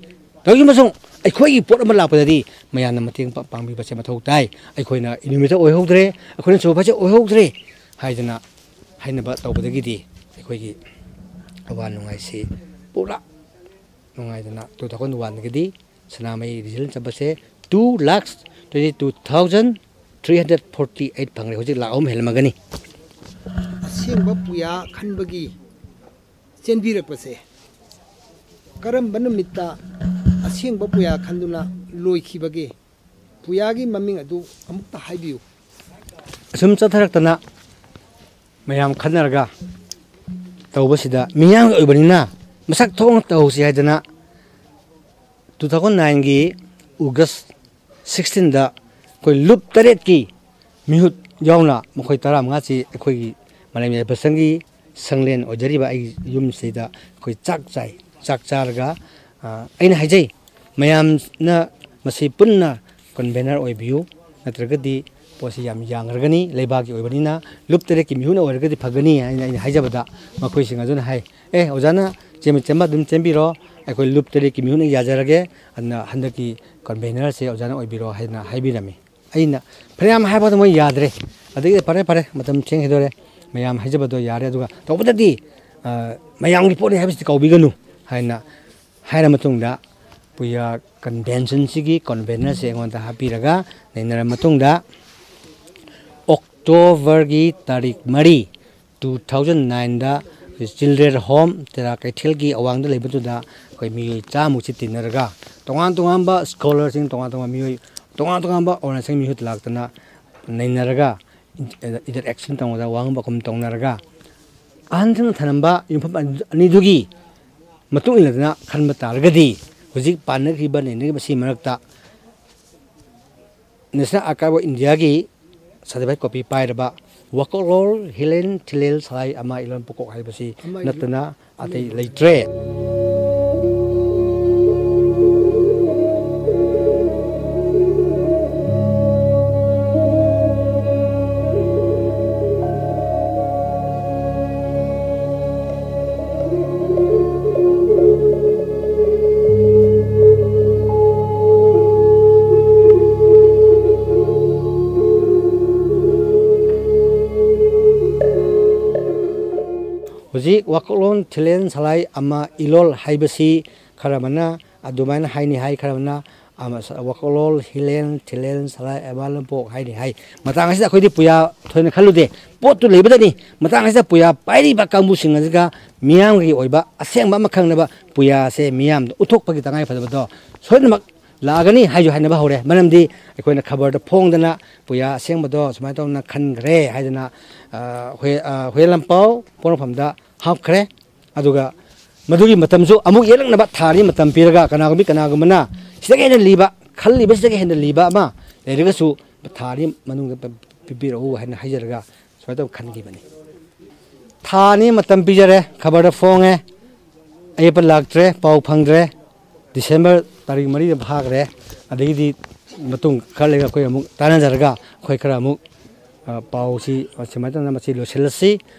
ꯇꯧꯔꯤꯕꯁꯨ ꯑꯩꯈꯣꯏꯒꯤ ꯄꯣꯠ ꯑꯃ ꯂꯥꯛꯄꯗꯗꯤ ꯃꯌꯥꯝꯅ ꯃꯇꯦꯡ ꯄꯥ-, ꯄꯥꯡꯕꯤꯕꯁꯦ ꯃꯊꯧ ꯇꯥꯏ꯫ ꯑꯩꯈꯣꯏꯅ ꯏꯂꯨꯃꯤꯅꯦꯇꯔ ꯑꯣꯏꯍꯧꯗ꯭ꯔꯦ, ꯑꯩꯈꯣꯏꯅ ꯁꯣꯐꯥꯏꯖꯔ ꯑꯣꯏꯍꯧꯗ꯭ꯔꯦ ꯍꯥꯏꯗꯅ ꯍꯥꯏꯅꯕ ꯇꯧꯕꯗꯒꯤꯗꯤ ꯑꯩꯈꯣꯏꯒꯤ ꯑꯋꯥ ꯅꯨꯡꯉꯥꯏꯁꯤ ꯄꯨꯔꯥ ꯅꯨꯡꯉꯥꯏꯗꯅ ꯇꯨ ꯊꯥꯎꯖꯟ ꯋꯥꯟꯒꯤꯗꯤ ꯁꯅꯥꯃꯍꯤ ꯔꯤꯖꯜ ꯆꯠꯄꯁꯦ two lakhs twenty two thousand three hundred forty eight ꯐꯪꯔꯦ꯫ ꯍꯧꯖꯤꯛ ꯂꯥꯛ ꯑꯍꯨꯝ ꯍꯦꯜꯂꯝꯃꯒꯅꯤ꯫ ꯑꯁꯦꯡꯕ ꯄꯨꯌꯥ ꯈꯟꯕꯒꯤ ꯆꯦꯟꯕꯤꯔꯛꯄꯁꯦ ꯀꯔꯝꯕ ꯅꯨꯃꯤꯠꯇ ꯑꯁꯦꯡꯕ ꯄꯨꯌꯥ ꯈꯟꯗꯨꯅ ꯂꯣꯏꯈꯤꯕꯒꯦ? ꯄꯨꯌꯥꯒꯤ ꯃꯃꯤꯡ ꯑꯗꯨ ꯑꯃꯨꯛꯇ ꯍꯥꯏꯕꯤꯌꯨ꯫ ꯑꯁꯨꯝ ꯆꯠꯊꯔꯛꯇꯅ ꯃꯌꯥꯝ ꯈꯟꯅꯔꯒ ꯇꯧꯕꯁꯤꯗ ꯃꯤꯌꯥꯝꯒꯤ ꯑꯣꯏꯕꯅꯤꯅ ꯃꯁꯛ ꯊꯣꯛꯅ ꯇꯧꯁꯤ ꯍꯥꯏꯗꯅ two thousand nineꯒꯤ August sixteenꯗ ꯑꯩꯈꯣꯏ ꯂꯨꯞ ꯇꯔꯦꯠꯀꯤ ꯃꯤꯍꯨꯠ ꯌꯥꯎꯅ ꯃꯈꯣꯏ ꯇꯔꯥꯃꯉꯥꯁꯤ ꯑꯩꯈꯣꯏꯒꯤ ꯃꯥꯂꯦꯝ ꯌꯥꯏꯐꯁꯪꯒꯤ ꯁꯪꯂꯦꯟ ꯑꯣꯏꯖꯔꯤꯕ ꯑꯩꯒꯤ ꯌꯨꯝꯁꯤꯗ ꯑꯩꯈꯣꯏ ꯆꯥꯛ ꯆꯥꯏ꯫ ꯆꯥꯛ ꯆꯥꯔꯒ, ꯑ, ꯑꯩꯅ ꯍꯥꯏꯖꯩ, ꯃꯌꯥꯝꯅ ꯃꯁꯤ ꯄꯨꯟꯅ ꯀꯟꯚꯦꯅꯔ ꯑꯣꯏꯕꯤꯌꯨ, ꯅꯠꯇ꯭ꯔꯒꯗꯤ ꯄꯣꯠꯁꯤ ꯌꯥꯝ ꯌꯥꯡꯈ꯭ꯔꯒꯅꯤ꯫ ꯂꯩꯕꯥꯛꯀꯤ ꯑꯣꯏꯕꯅꯤꯅ ꯂꯨꯞ ꯇꯔꯦꯠꯀꯤ ꯃꯤꯍꯨꯠꯅ ꯑꯣꯏꯔꯒꯗꯤ ꯐꯒꯅꯤ ꯍꯥꯏꯅ ꯑꯩꯅ ꯍꯥꯏꯖꯕꯗ ꯃꯈꯣꯏꯁꯤꯡ ꯑꯗꯨꯅ ꯍꯥꯏ, "ꯑꯦ, ꯑꯣꯖꯥꯅ ꯆꯦꯟꯕ ꯆꯦꯟꯕ ꯑꯗꯨꯝ ꯆꯦꯟꯕꯤꯔꯣ, ꯑꯩꯈꯣꯏ ꯂꯨꯞ ꯇꯔꯦꯠꯀꯤ ꯃꯤꯍꯨꯠꯅ ꯌꯥꯖꯔꯒꯦ, ꯑꯗꯨꯅ ꯍꯟꯗꯛꯀꯤ ꯀꯟꯚꯦꯅꯔꯁꯦ ꯑꯣꯖꯥꯅ ꯑꯣꯏꯕꯤꯔꯣ" ꯍꯥꯏꯅ ꯍꯥꯏꯕꯤꯔꯝꯃꯤ꯫ ꯑꯩꯅ ꯐꯅꯌꯥꯝ ꯍꯥꯏꯕꯗ ꯃꯣꯏ ꯌꯥꯗ꯭ꯔꯦ꯫ ꯑꯗꯒꯤ "ꯐꯔꯦ, ꯐꯔꯦ, ꯃꯇꯝ ꯊꯦꯡꯈꯤꯗꯣꯔꯦ, ꯃꯌꯥꯝ ꯍꯥꯏꯖꯕꯗꯣ ꯌꯥꯔꯦ, ꯑꯗꯨꯒ ꯇꯧꯕꯗꯗꯤ, ꯑ, ꯃꯌꯥꯝꯒꯤ ꯄꯣꯠꯅꯤ ꯍꯥꯏꯕꯁꯤꯗꯤ ꯀꯥꯎꯕꯤꯒꯅꯨ" ꯍꯥꯏꯅ ꯍꯥꯏꯔ ꯃꯇꯨꯡꯗ ꯄꯨꯌꯥ ꯀꯟꯚꯦꯟꯁꯟꯁꯤꯒꯤ ꯀꯟꯚꯦꯅꯔꯁꯦ ꯑꯩꯉꯣꯟꯗ ꯍꯥꯞꯄꯤꯔꯒ ꯅꯩꯅꯔ ꯃꯇꯨꯡꯗ ꯑꯣꯛꯇꯣꯕꯔꯒꯤ ꯇꯥꯔꯤꯛ ꯃꯔꯤ, two thousand nineꯗ ꯆꯤꯜꯗ꯭ꯔꯦꯟ ꯍꯣꯝ ꯇꯦꯔꯥ ꯀꯩꯊꯦꯜꯒꯤ ꯑꯋꯥꯡꯗ ꯂꯩꯕꯗꯨꯗ ꯑꯩꯈꯣꯏ ꯃꯤꯑꯣꯏ ꯆꯥꯝꯃꯨꯛꯁꯤ ꯇꯤꯟꯅꯔꯒ ꯇꯣꯉꯥꯟ ꯇꯣꯉꯥꯟꯕ ꯁ꯭ꯀꯣꯂꯔꯁꯤꯡ, ꯇꯣꯉꯥꯟ ꯇꯣꯉꯥꯟꯕ ꯃꯤꯑꯣꯏ, ꯇꯣꯉꯥꯟ ꯇꯣꯉꯥꯟꯕ ꯑꯣꯔꯒꯅꯥꯏꯖꯦꯁꯟ ꯃꯤꯍꯨꯠ ꯂꯥꯛꯇꯅ ꯅꯩꯅꯔꯒ ꯏꯟꯇꯔꯦꯛꯁꯟ ꯇꯧꯅꯗꯅ ꯋꯥꯉꯥꯡ ꯄꯥꯎꯈꯨꯝ ꯇꯧꯅꯔꯒ ꯑꯍꯟꯁꯤꯡꯅ ꯊꯝꯂꯝꯕ ꯌꯨꯝꯐꯝ ꯑꯅꯤꯗꯨꯒꯤ ꯃꯇꯨꯡ ꯏꯟꯅꯗꯅ ꯈꯟꯕ ꯇꯥꯔꯒꯗꯤ ꯍꯧꯖꯤꯛ ꯄꯥꯟꯅꯈ꯭ꯔꯤꯕ ꯅꯩꯅꯔꯤꯕ ꯑꯁꯤꯒꯤ ꯃꯔꯛꯇ National Archive of Indiaꯒꯤ certified copy ꯄꯥꯏꯔꯕ ꯋꯥꯀꯣꯛꯂꯣꯟ ꯍꯤꯂꯦꯟ ꯊꯤꯂꯦꯟ ꯁꯂꯥꯏ ꯑꯃ ꯏꯂꯣꯟ ꯄꯨꯀꯣꯛ ꯍꯥꯏꯕꯁꯤ ꯅꯠꯇꯅ ꯑꯇꯩ ꯂꯩꯇ꯭ꯔꯦ꯫ ꯍꯧꯖꯤꯛ ꯋꯥꯀꯣꯛꯂꯣꯟ ꯊꯤꯂꯦꯟ ꯁꯂꯥꯏ ꯑꯃ ꯏꯂꯣꯜ ꯍꯥꯏꯕꯁꯤ ꯈꯔ ꯑꯃꯅ ꯑꯗꯨꯃꯥꯏꯅ ꯍꯥꯏꯅꯤ ꯍꯥꯏ, ꯈꯔ ꯑꯃꯅ ꯑꯃ-, ꯋꯥꯀꯣꯛꯂꯣꯟ ꯍꯤꯂꯦꯟ ꯊꯤꯂꯦꯟ ꯁꯂꯥꯏ ꯑꯃ ꯂꯝꯄꯣꯛ ꯍꯥꯏꯅꯤ ꯍꯥꯏ꯫ ꯃꯇꯥꯡ ꯑꯁꯤꯗ ꯑꯩꯈꯣꯏꯗꯤ ꯄꯨꯌꯥ ꯊꯣꯏꯅ ꯈꯜꯂꯨꯗꯦ, ꯄꯣꯠꯇꯨ ꯂꯩꯕꯗꯅꯤ꯫ ꯃꯇꯥꯡ ꯑꯁꯤꯗ ꯄꯨꯌꯥ ꯄꯥꯏꯔꯤꯕ ꯀꯥꯡꯕꯨꯁꯤꯡ ꯑꯁꯤꯒ ꯃꯤꯌꯥꯝꯒꯤ ꯑꯣꯏꯕ ꯑꯁꯦꯡꯕ ꯑꯃ ꯈꯪꯅꯕ ꯄꯨꯌꯥꯁꯦ ꯃꯤꯌꯥꯝꯗ ꯎꯠꯊꯣꯛꯄꯒꯤ ꯇꯉꯥꯏ ꯐꯗꯕꯗꯣ ꯁꯣꯏꯗꯅꯃꯛ ꯂꯥꯛꯑꯒꯅꯤ ꯍꯥꯏꯁꯨ ꯍꯥꯏꯅꯕ ꯍꯧꯔꯦ꯫ ꯃꯔꯝꯗꯤ ꯑꯩꯈꯣꯏꯅ ꯈꯕꯔꯗ ꯐꯣꯡꯗꯅ ꯄꯨꯌꯥ ꯑꯁꯦꯡꯕꯗꯣ ꯁꯨꯃꯥꯏꯅ ꯇꯧꯅ ꯈꯟꯈ꯭ꯔꯦ ꯍꯥꯏꯗꯅ, ꯑ, ꯍꯨꯏ-, ꯑ, ꯍꯨꯏꯌꯦꯟ ꯂꯥꯟꯄꯥꯎ ꯄꯣꯛꯅꯐꯝꯗ ꯍꯥꯞꯈ꯭ꯔꯦ꯫ ꯑꯗꯨꯒ ꯃꯗꯨꯒꯤ ꯃꯇꯝꯁꯨ ꯑꯃꯨꯛ ꯌꯦꯛꯂꯛꯅꯕ ꯊꯥ ꯑꯅꯤ ꯃꯇꯝ ꯄꯤꯔꯒ ꯀꯅꯥꯒꯨꯝꯕꯤ ꯀꯅꯥꯒꯨꯝꯕꯅ ꯁꯤꯗꯒꯤ ꯍꯦꯟꯅ ꯂꯤꯕ, ꯈꯜꯂꯤꯕꯁꯤꯗꯒꯤ ꯍꯦꯟꯅ ꯂꯤꯕ ꯑꯃ ꯂꯩꯔꯒꯁꯨ ꯊꯥ ꯑꯅꯤ ꯃꯅꯨꯡꯗ ꯄꯤꯕꯤꯔꯛꯎ ꯍꯥꯏꯅ ꯍꯥꯏꯖꯔꯒ ꯁꯨꯃꯥꯏꯅ ꯇꯧꯅ ꯈꯟꯈꯤꯕꯅꯤ꯫ ꯊꯥ ꯑꯅꯤ ꯃꯇꯝ ꯄꯤꯖꯔꯦ, ꯈꯕꯔꯗ ꯐꯣꯡꯉꯦ꯫ ꯑꯌꯦꯠꯄ ꯂꯥꯛꯇ꯭ꯔꯦ, ꯄꯥꯎ ꯐꯪꯗ꯭ꯔꯦ꯫ ꯗꯤꯁꯦꯝꯕꯔ ꯇꯥꯔꯤꯛ ꯃꯔꯤꯗ ꯐꯥꯈ꯭ꯔꯦ꯫ ꯑꯗꯒꯤꯗꯤ ꯃꯇꯨꯡ ꯈꯔ ꯂꯩꯔꯒ ꯑꯩꯈꯣꯏ ꯑꯃꯨꯛ ꯇꯥꯟꯅꯖꯔꯒ ꯑꯩꯈꯣꯏ ꯈꯔ ꯑꯃꯨꯛ, ꯑ, ꯄꯥꯎꯁꯤ ꯁꯨꯃꯥꯏꯅ ꯇꯧꯗꯅ ꯃꯁꯤ ꯂꯣꯏꯁꯤꯜꯂꯁꯤ꯫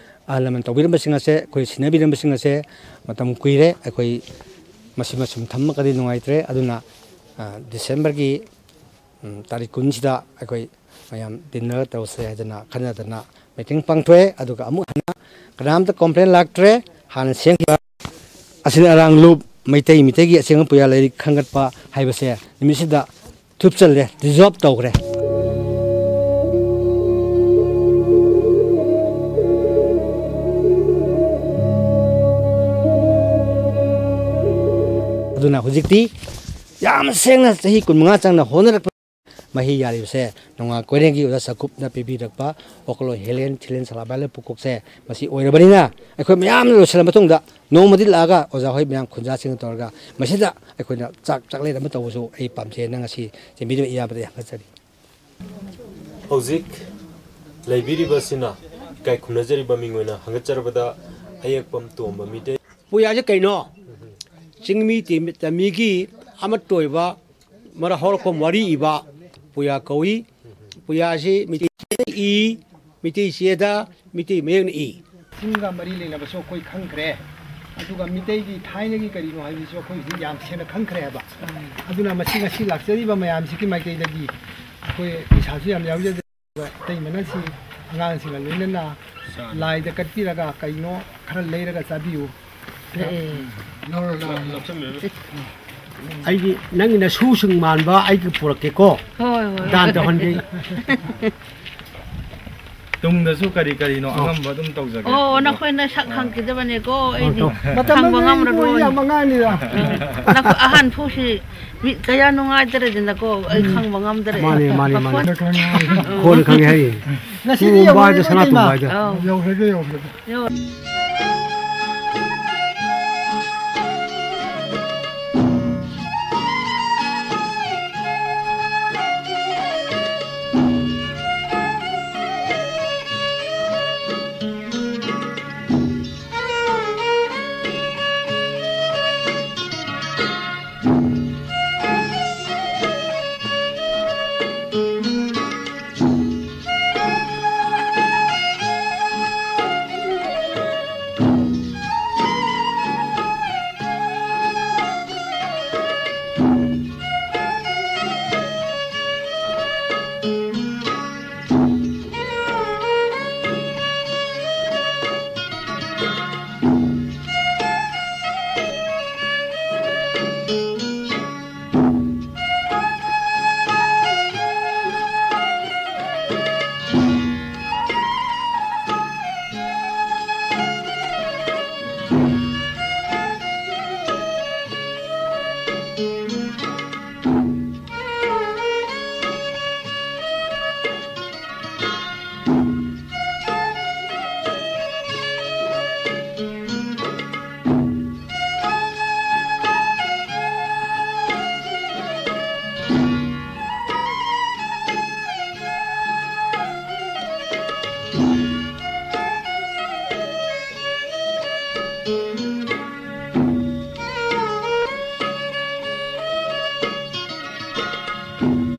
ꯑꯍꯜ ꯂꯃꯟ ꯇꯧꯕꯤꯔꯝꯕꯁꯤꯡ ꯑꯁꯦ, ꯑꯩꯈꯣꯏ ꯁꯤꯟꯅꯕꯤꯔꯝꯕꯁꯤꯡ ꯑꯁꯦ ꯃꯇꯝ ꯀꯨꯏꯔꯦ꯫ ꯑꯩꯈꯣꯏ ꯃꯁꯤꯃ ꯁꯨꯝ ꯊꯝꯃꯒꯗꯤ ꯅꯨꯡꯉꯥꯏꯇ꯭ꯔꯦ꯫ ꯑꯗꯨꯅ, ꯑ, ꯗꯤꯁꯦꯝꯕꯔꯒꯤ ꯎꯝ, ꯇꯥꯔꯤꯛ ꯀꯨꯟꯁꯤꯗ ꯑꯩꯈꯣꯏ ꯃꯌꯥꯝ ꯗꯤꯟꯅꯔ ꯇꯧꯁꯦ ꯍꯥꯏꯗꯅ ꯈꯟꯅꯗꯅ ꯃꯤꯇꯤꯡ ꯄꯥꯡꯊꯣꯛꯑꯦ꯫ ꯑꯗꯨꯒ ꯑꯃꯨꯛ ꯍꯟꯅ ꯀꯅꯥꯝꯇ ꯀꯣꯝꯄ꯭ꯂꯦꯟ ꯂꯥꯛꯇ꯭ꯔꯦ꯫ ꯍꯥꯟꯅ ꯁꯦꯝꯈꯤꯕ ꯑꯁꯤꯅ ꯑꯔꯥꯡ ꯂꯨꯞ ꯃꯩꯇꯩ, ꯃꯤꯇꯩꯒꯤ ꯑꯁꯦꯡꯕ ꯄꯨꯌꯥ ꯂꯥꯏꯔꯤꯛ ꯈꯟꯒꯠꯄ ꯍꯥꯏꯕꯁꯦ ꯅꯨꯃꯤꯠꯁꯤꯗ ꯊꯨꯞꯆꯜꯂꯦ, ꯗꯤꯖꯣꯜꯕ ꯇꯧꯈ꯭ꯔꯦ꯫ ꯑꯗꯨꯅ ꯍꯧꯖꯤꯛꯇꯤ ꯌꯥꯝ ꯁꯦꯡꯅ ꯆꯍꯤ ꯀꯨꯟꯃꯉꯥ ꯆꯪꯅ ꯍꯣꯠꯅꯔꯛꯄ ꯃꯍꯩ ꯌꯥꯜꯂꯤꯕꯁꯦ ꯅꯣꯡꯉꯥꯜ ꯀꯣꯏꯔꯦꯡꯒꯤ ꯑꯣꯖꯥ ꯆꯥꯛꯈꯨꯞꯅ ꯄꯤꯕꯤꯔꯛꯄ ꯋꯥꯈꯜꯂꯣꯟ ꯍꯤꯂꯦꯟ ꯊꯤꯂꯦꯟ ꯁꯂꯥꯏ ꯑꯃ ꯂꯝꯄꯣꯛꯁꯦ ꯃꯁꯤ ꯑꯣꯏꯔꯕꯅꯤꯅ, ꯑꯩꯈꯣꯏ ꯃꯌꯥꯝꯅ ꯂꯣꯏꯁꯤꯜꯂ ꯃꯇꯨꯡꯗ ꯅꯣꯡꯃꯗꯤ ꯂꯥꯛꯑꯒ ꯑꯣꯖꯥ ꯍꯣꯏ ꯃꯌꯥꯝ ꯈꯨꯟꯖꯥꯁꯤꯡꯒ ꯇꯧꯔꯒ ꯃꯁꯤꯗ ꯑꯩꯈꯣꯏꯅ ꯆꯥꯛ ꯆꯥꯛꯂꯦꯟ ꯑꯃ ꯇꯧꯕꯁꯨ ꯑꯩ ꯄꯥꯝꯖꯩ꯫ ꯅꯪ ꯉꯁꯤ ꯆꯦꯟꯕꯤꯗꯨꯅ ꯏꯌꯥꯝꯕꯗ ꯌꯥꯝ ꯊꯥꯒꯠꯆꯔꯤ꯫ ꯍꯧꯖꯤꯛ ꯂꯩꯕꯤꯔꯤꯕꯁꯤꯅ ꯏꯀꯥꯏ ꯈꯨꯝꯅꯖꯔꯤꯕ ꯃꯤꯡ ꯑꯣꯏꯅ ꯍꯪꯒꯠꯆꯔꯕꯗ ꯑꯌꯦꯛꯄꯝ ꯇꯣꯝꯕ ꯃꯤꯇꯩ꯫ ꯄꯨꯌꯥꯁꯦ ꯀꯩꯅꯣ? ꯆꯤꯡꯃꯤ ꯇꯤ-, ꯇꯝꯃꯤꯒꯤ ꯑꯃꯠꯇ ꯑꯣꯏꯕ ꯃꯔ-, ꯍꯧꯔꯛꯐꯝ ꯋꯥꯔꯤ ꯏꯕ ꯄꯨꯌꯥ ꯀꯧꯏ꯫ ꯄꯨꯌꯥꯁꯤ ꯃꯤꯇꯩ ꯆꯦꯗ ꯏ, ꯃꯤꯇꯩ ꯆꯦꯗ ꯃꯤꯇꯩ ꯃꯌꯦꯛꯅ ꯏ꯫ ꯆꯤꯡꯒ ꯃꯔꯤ ꯂꯩꯅꯕꯁꯨ ꯑꯩꯈꯣꯏ ꯈꯪꯈ꯭ꯔꯦ꯫ ꯑꯗꯨꯒ ꯃꯤꯇꯩꯒꯤ ꯊꯥꯏꯅꯒꯤ ꯀꯔꯤꯅꯣ ꯍꯥꯏꯕꯁꯤꯁꯨ ꯑꯩꯈꯣꯏ ꯍꯧꯖꯤꯛ ꯌꯥꯝ ꯁꯦꯡꯅ ꯈꯪꯈ꯭ꯔꯦ ꯍꯥꯏꯕ꯫ ꯑꯗꯨꯅ ꯃꯁꯤ ꯉꯁꯤ ꯂꯥꯛꯆꯔꯤꯕ ꯃꯌꯥꯝꯁꯤꯒꯤ ꯃꯥꯏꯀꯩꯗꯒꯤ ꯑꯩꯈꯣꯏ ꯄꯩꯁꯥꯁꯨ ꯌꯥꯝ ꯌꯥꯎꯖꯗꯦ꯫ ꯑꯗꯨꯒ ꯑꯇꯩꯃꯅ ꯁꯤ ꯑꯉꯥꯡꯁꯤꯡꯒ ꯂꯣꯏꯅꯅ ꯂꯥꯏꯗ ꯀꯠꯄꯤꯔꯒ ꯀꯩꯅꯣ ꯈꯔ ꯂꯩꯔꯒ ꯆꯥꯕꯤꯌꯨ꯫ ꯑꯦ꯫ ꯑꯩꯒꯤ ꯅꯪꯒꯤ ꯅꯁꯨꯁꯤꯡ ꯃꯥꯟꯕ ꯑꯩꯒꯤ ꯄꯨꯔꯛꯀꯦꯀꯣ꯫ ꯍꯣꯏ, ꯍꯣꯏ꯫ ꯗꯥꯟ ꯇꯧꯍꯟꯒꯦ꯫ ꯇꯨꯡꯗꯁꯨ ꯀꯔꯤ ꯀꯔꯤꯅꯣ ꯑꯣ꯫ ꯑꯉꯝꯕ ꯑꯗꯨꯝ ꯇꯧꯖꯒꯦ꯫ ꯑꯣ, ꯅꯈꯣꯏꯅ ꯁꯛ ꯈꯪꯈꯤꯗꯕꯅꯦꯀꯣ, ꯑꯩꯗꯤ ꯃꯇꯝ ꯈꯪꯕ ꯑꯃꯗ ꯉꯝꯔꯔꯣꯏ꯫ ꯌꯥꯝ ꯑꯉꯥꯡꯅꯤꯗ꯫ ꯅꯈꯣꯏ ꯑꯍꯟ ꯐꯥꯎꯁꯤ ꯃꯤꯠ ꯀꯌꯥ ꯅꯨꯡꯉꯥꯏꯇꯔꯦꯗꯅꯀꯣ, ꯑꯩ ꯎꯝ꯫ ꯈꯪꯕ ꯉꯝꯗꯔꯦ꯫ ꯃꯥꯅꯦ, ꯃꯥꯅꯦ, ꯃꯥꯅꯦ꯫ ꯃꯈꯣꯟ-, ꯈꯣꯟ ꯈꯪꯉꯦ ꯍꯥꯏꯌꯦ꯫ ꯉꯁꯤꯗꯤ ꯇꯣꯝꯕ ꯍꯥꯏꯗꯣ, ꯌꯧꯔꯔꯣꯏ, ꯁꯅꯥ ꯇꯣꯝꯕ ꯏꯃꯥ꯫ ꯍꯥꯏꯗꯣ꯫ ꯑꯧ꯫ ꯌꯧꯈ꯭ꯔꯒꯦ, ꯌꯧꯈ꯭ꯔꯒꯦ꯫ ꯌꯧ-,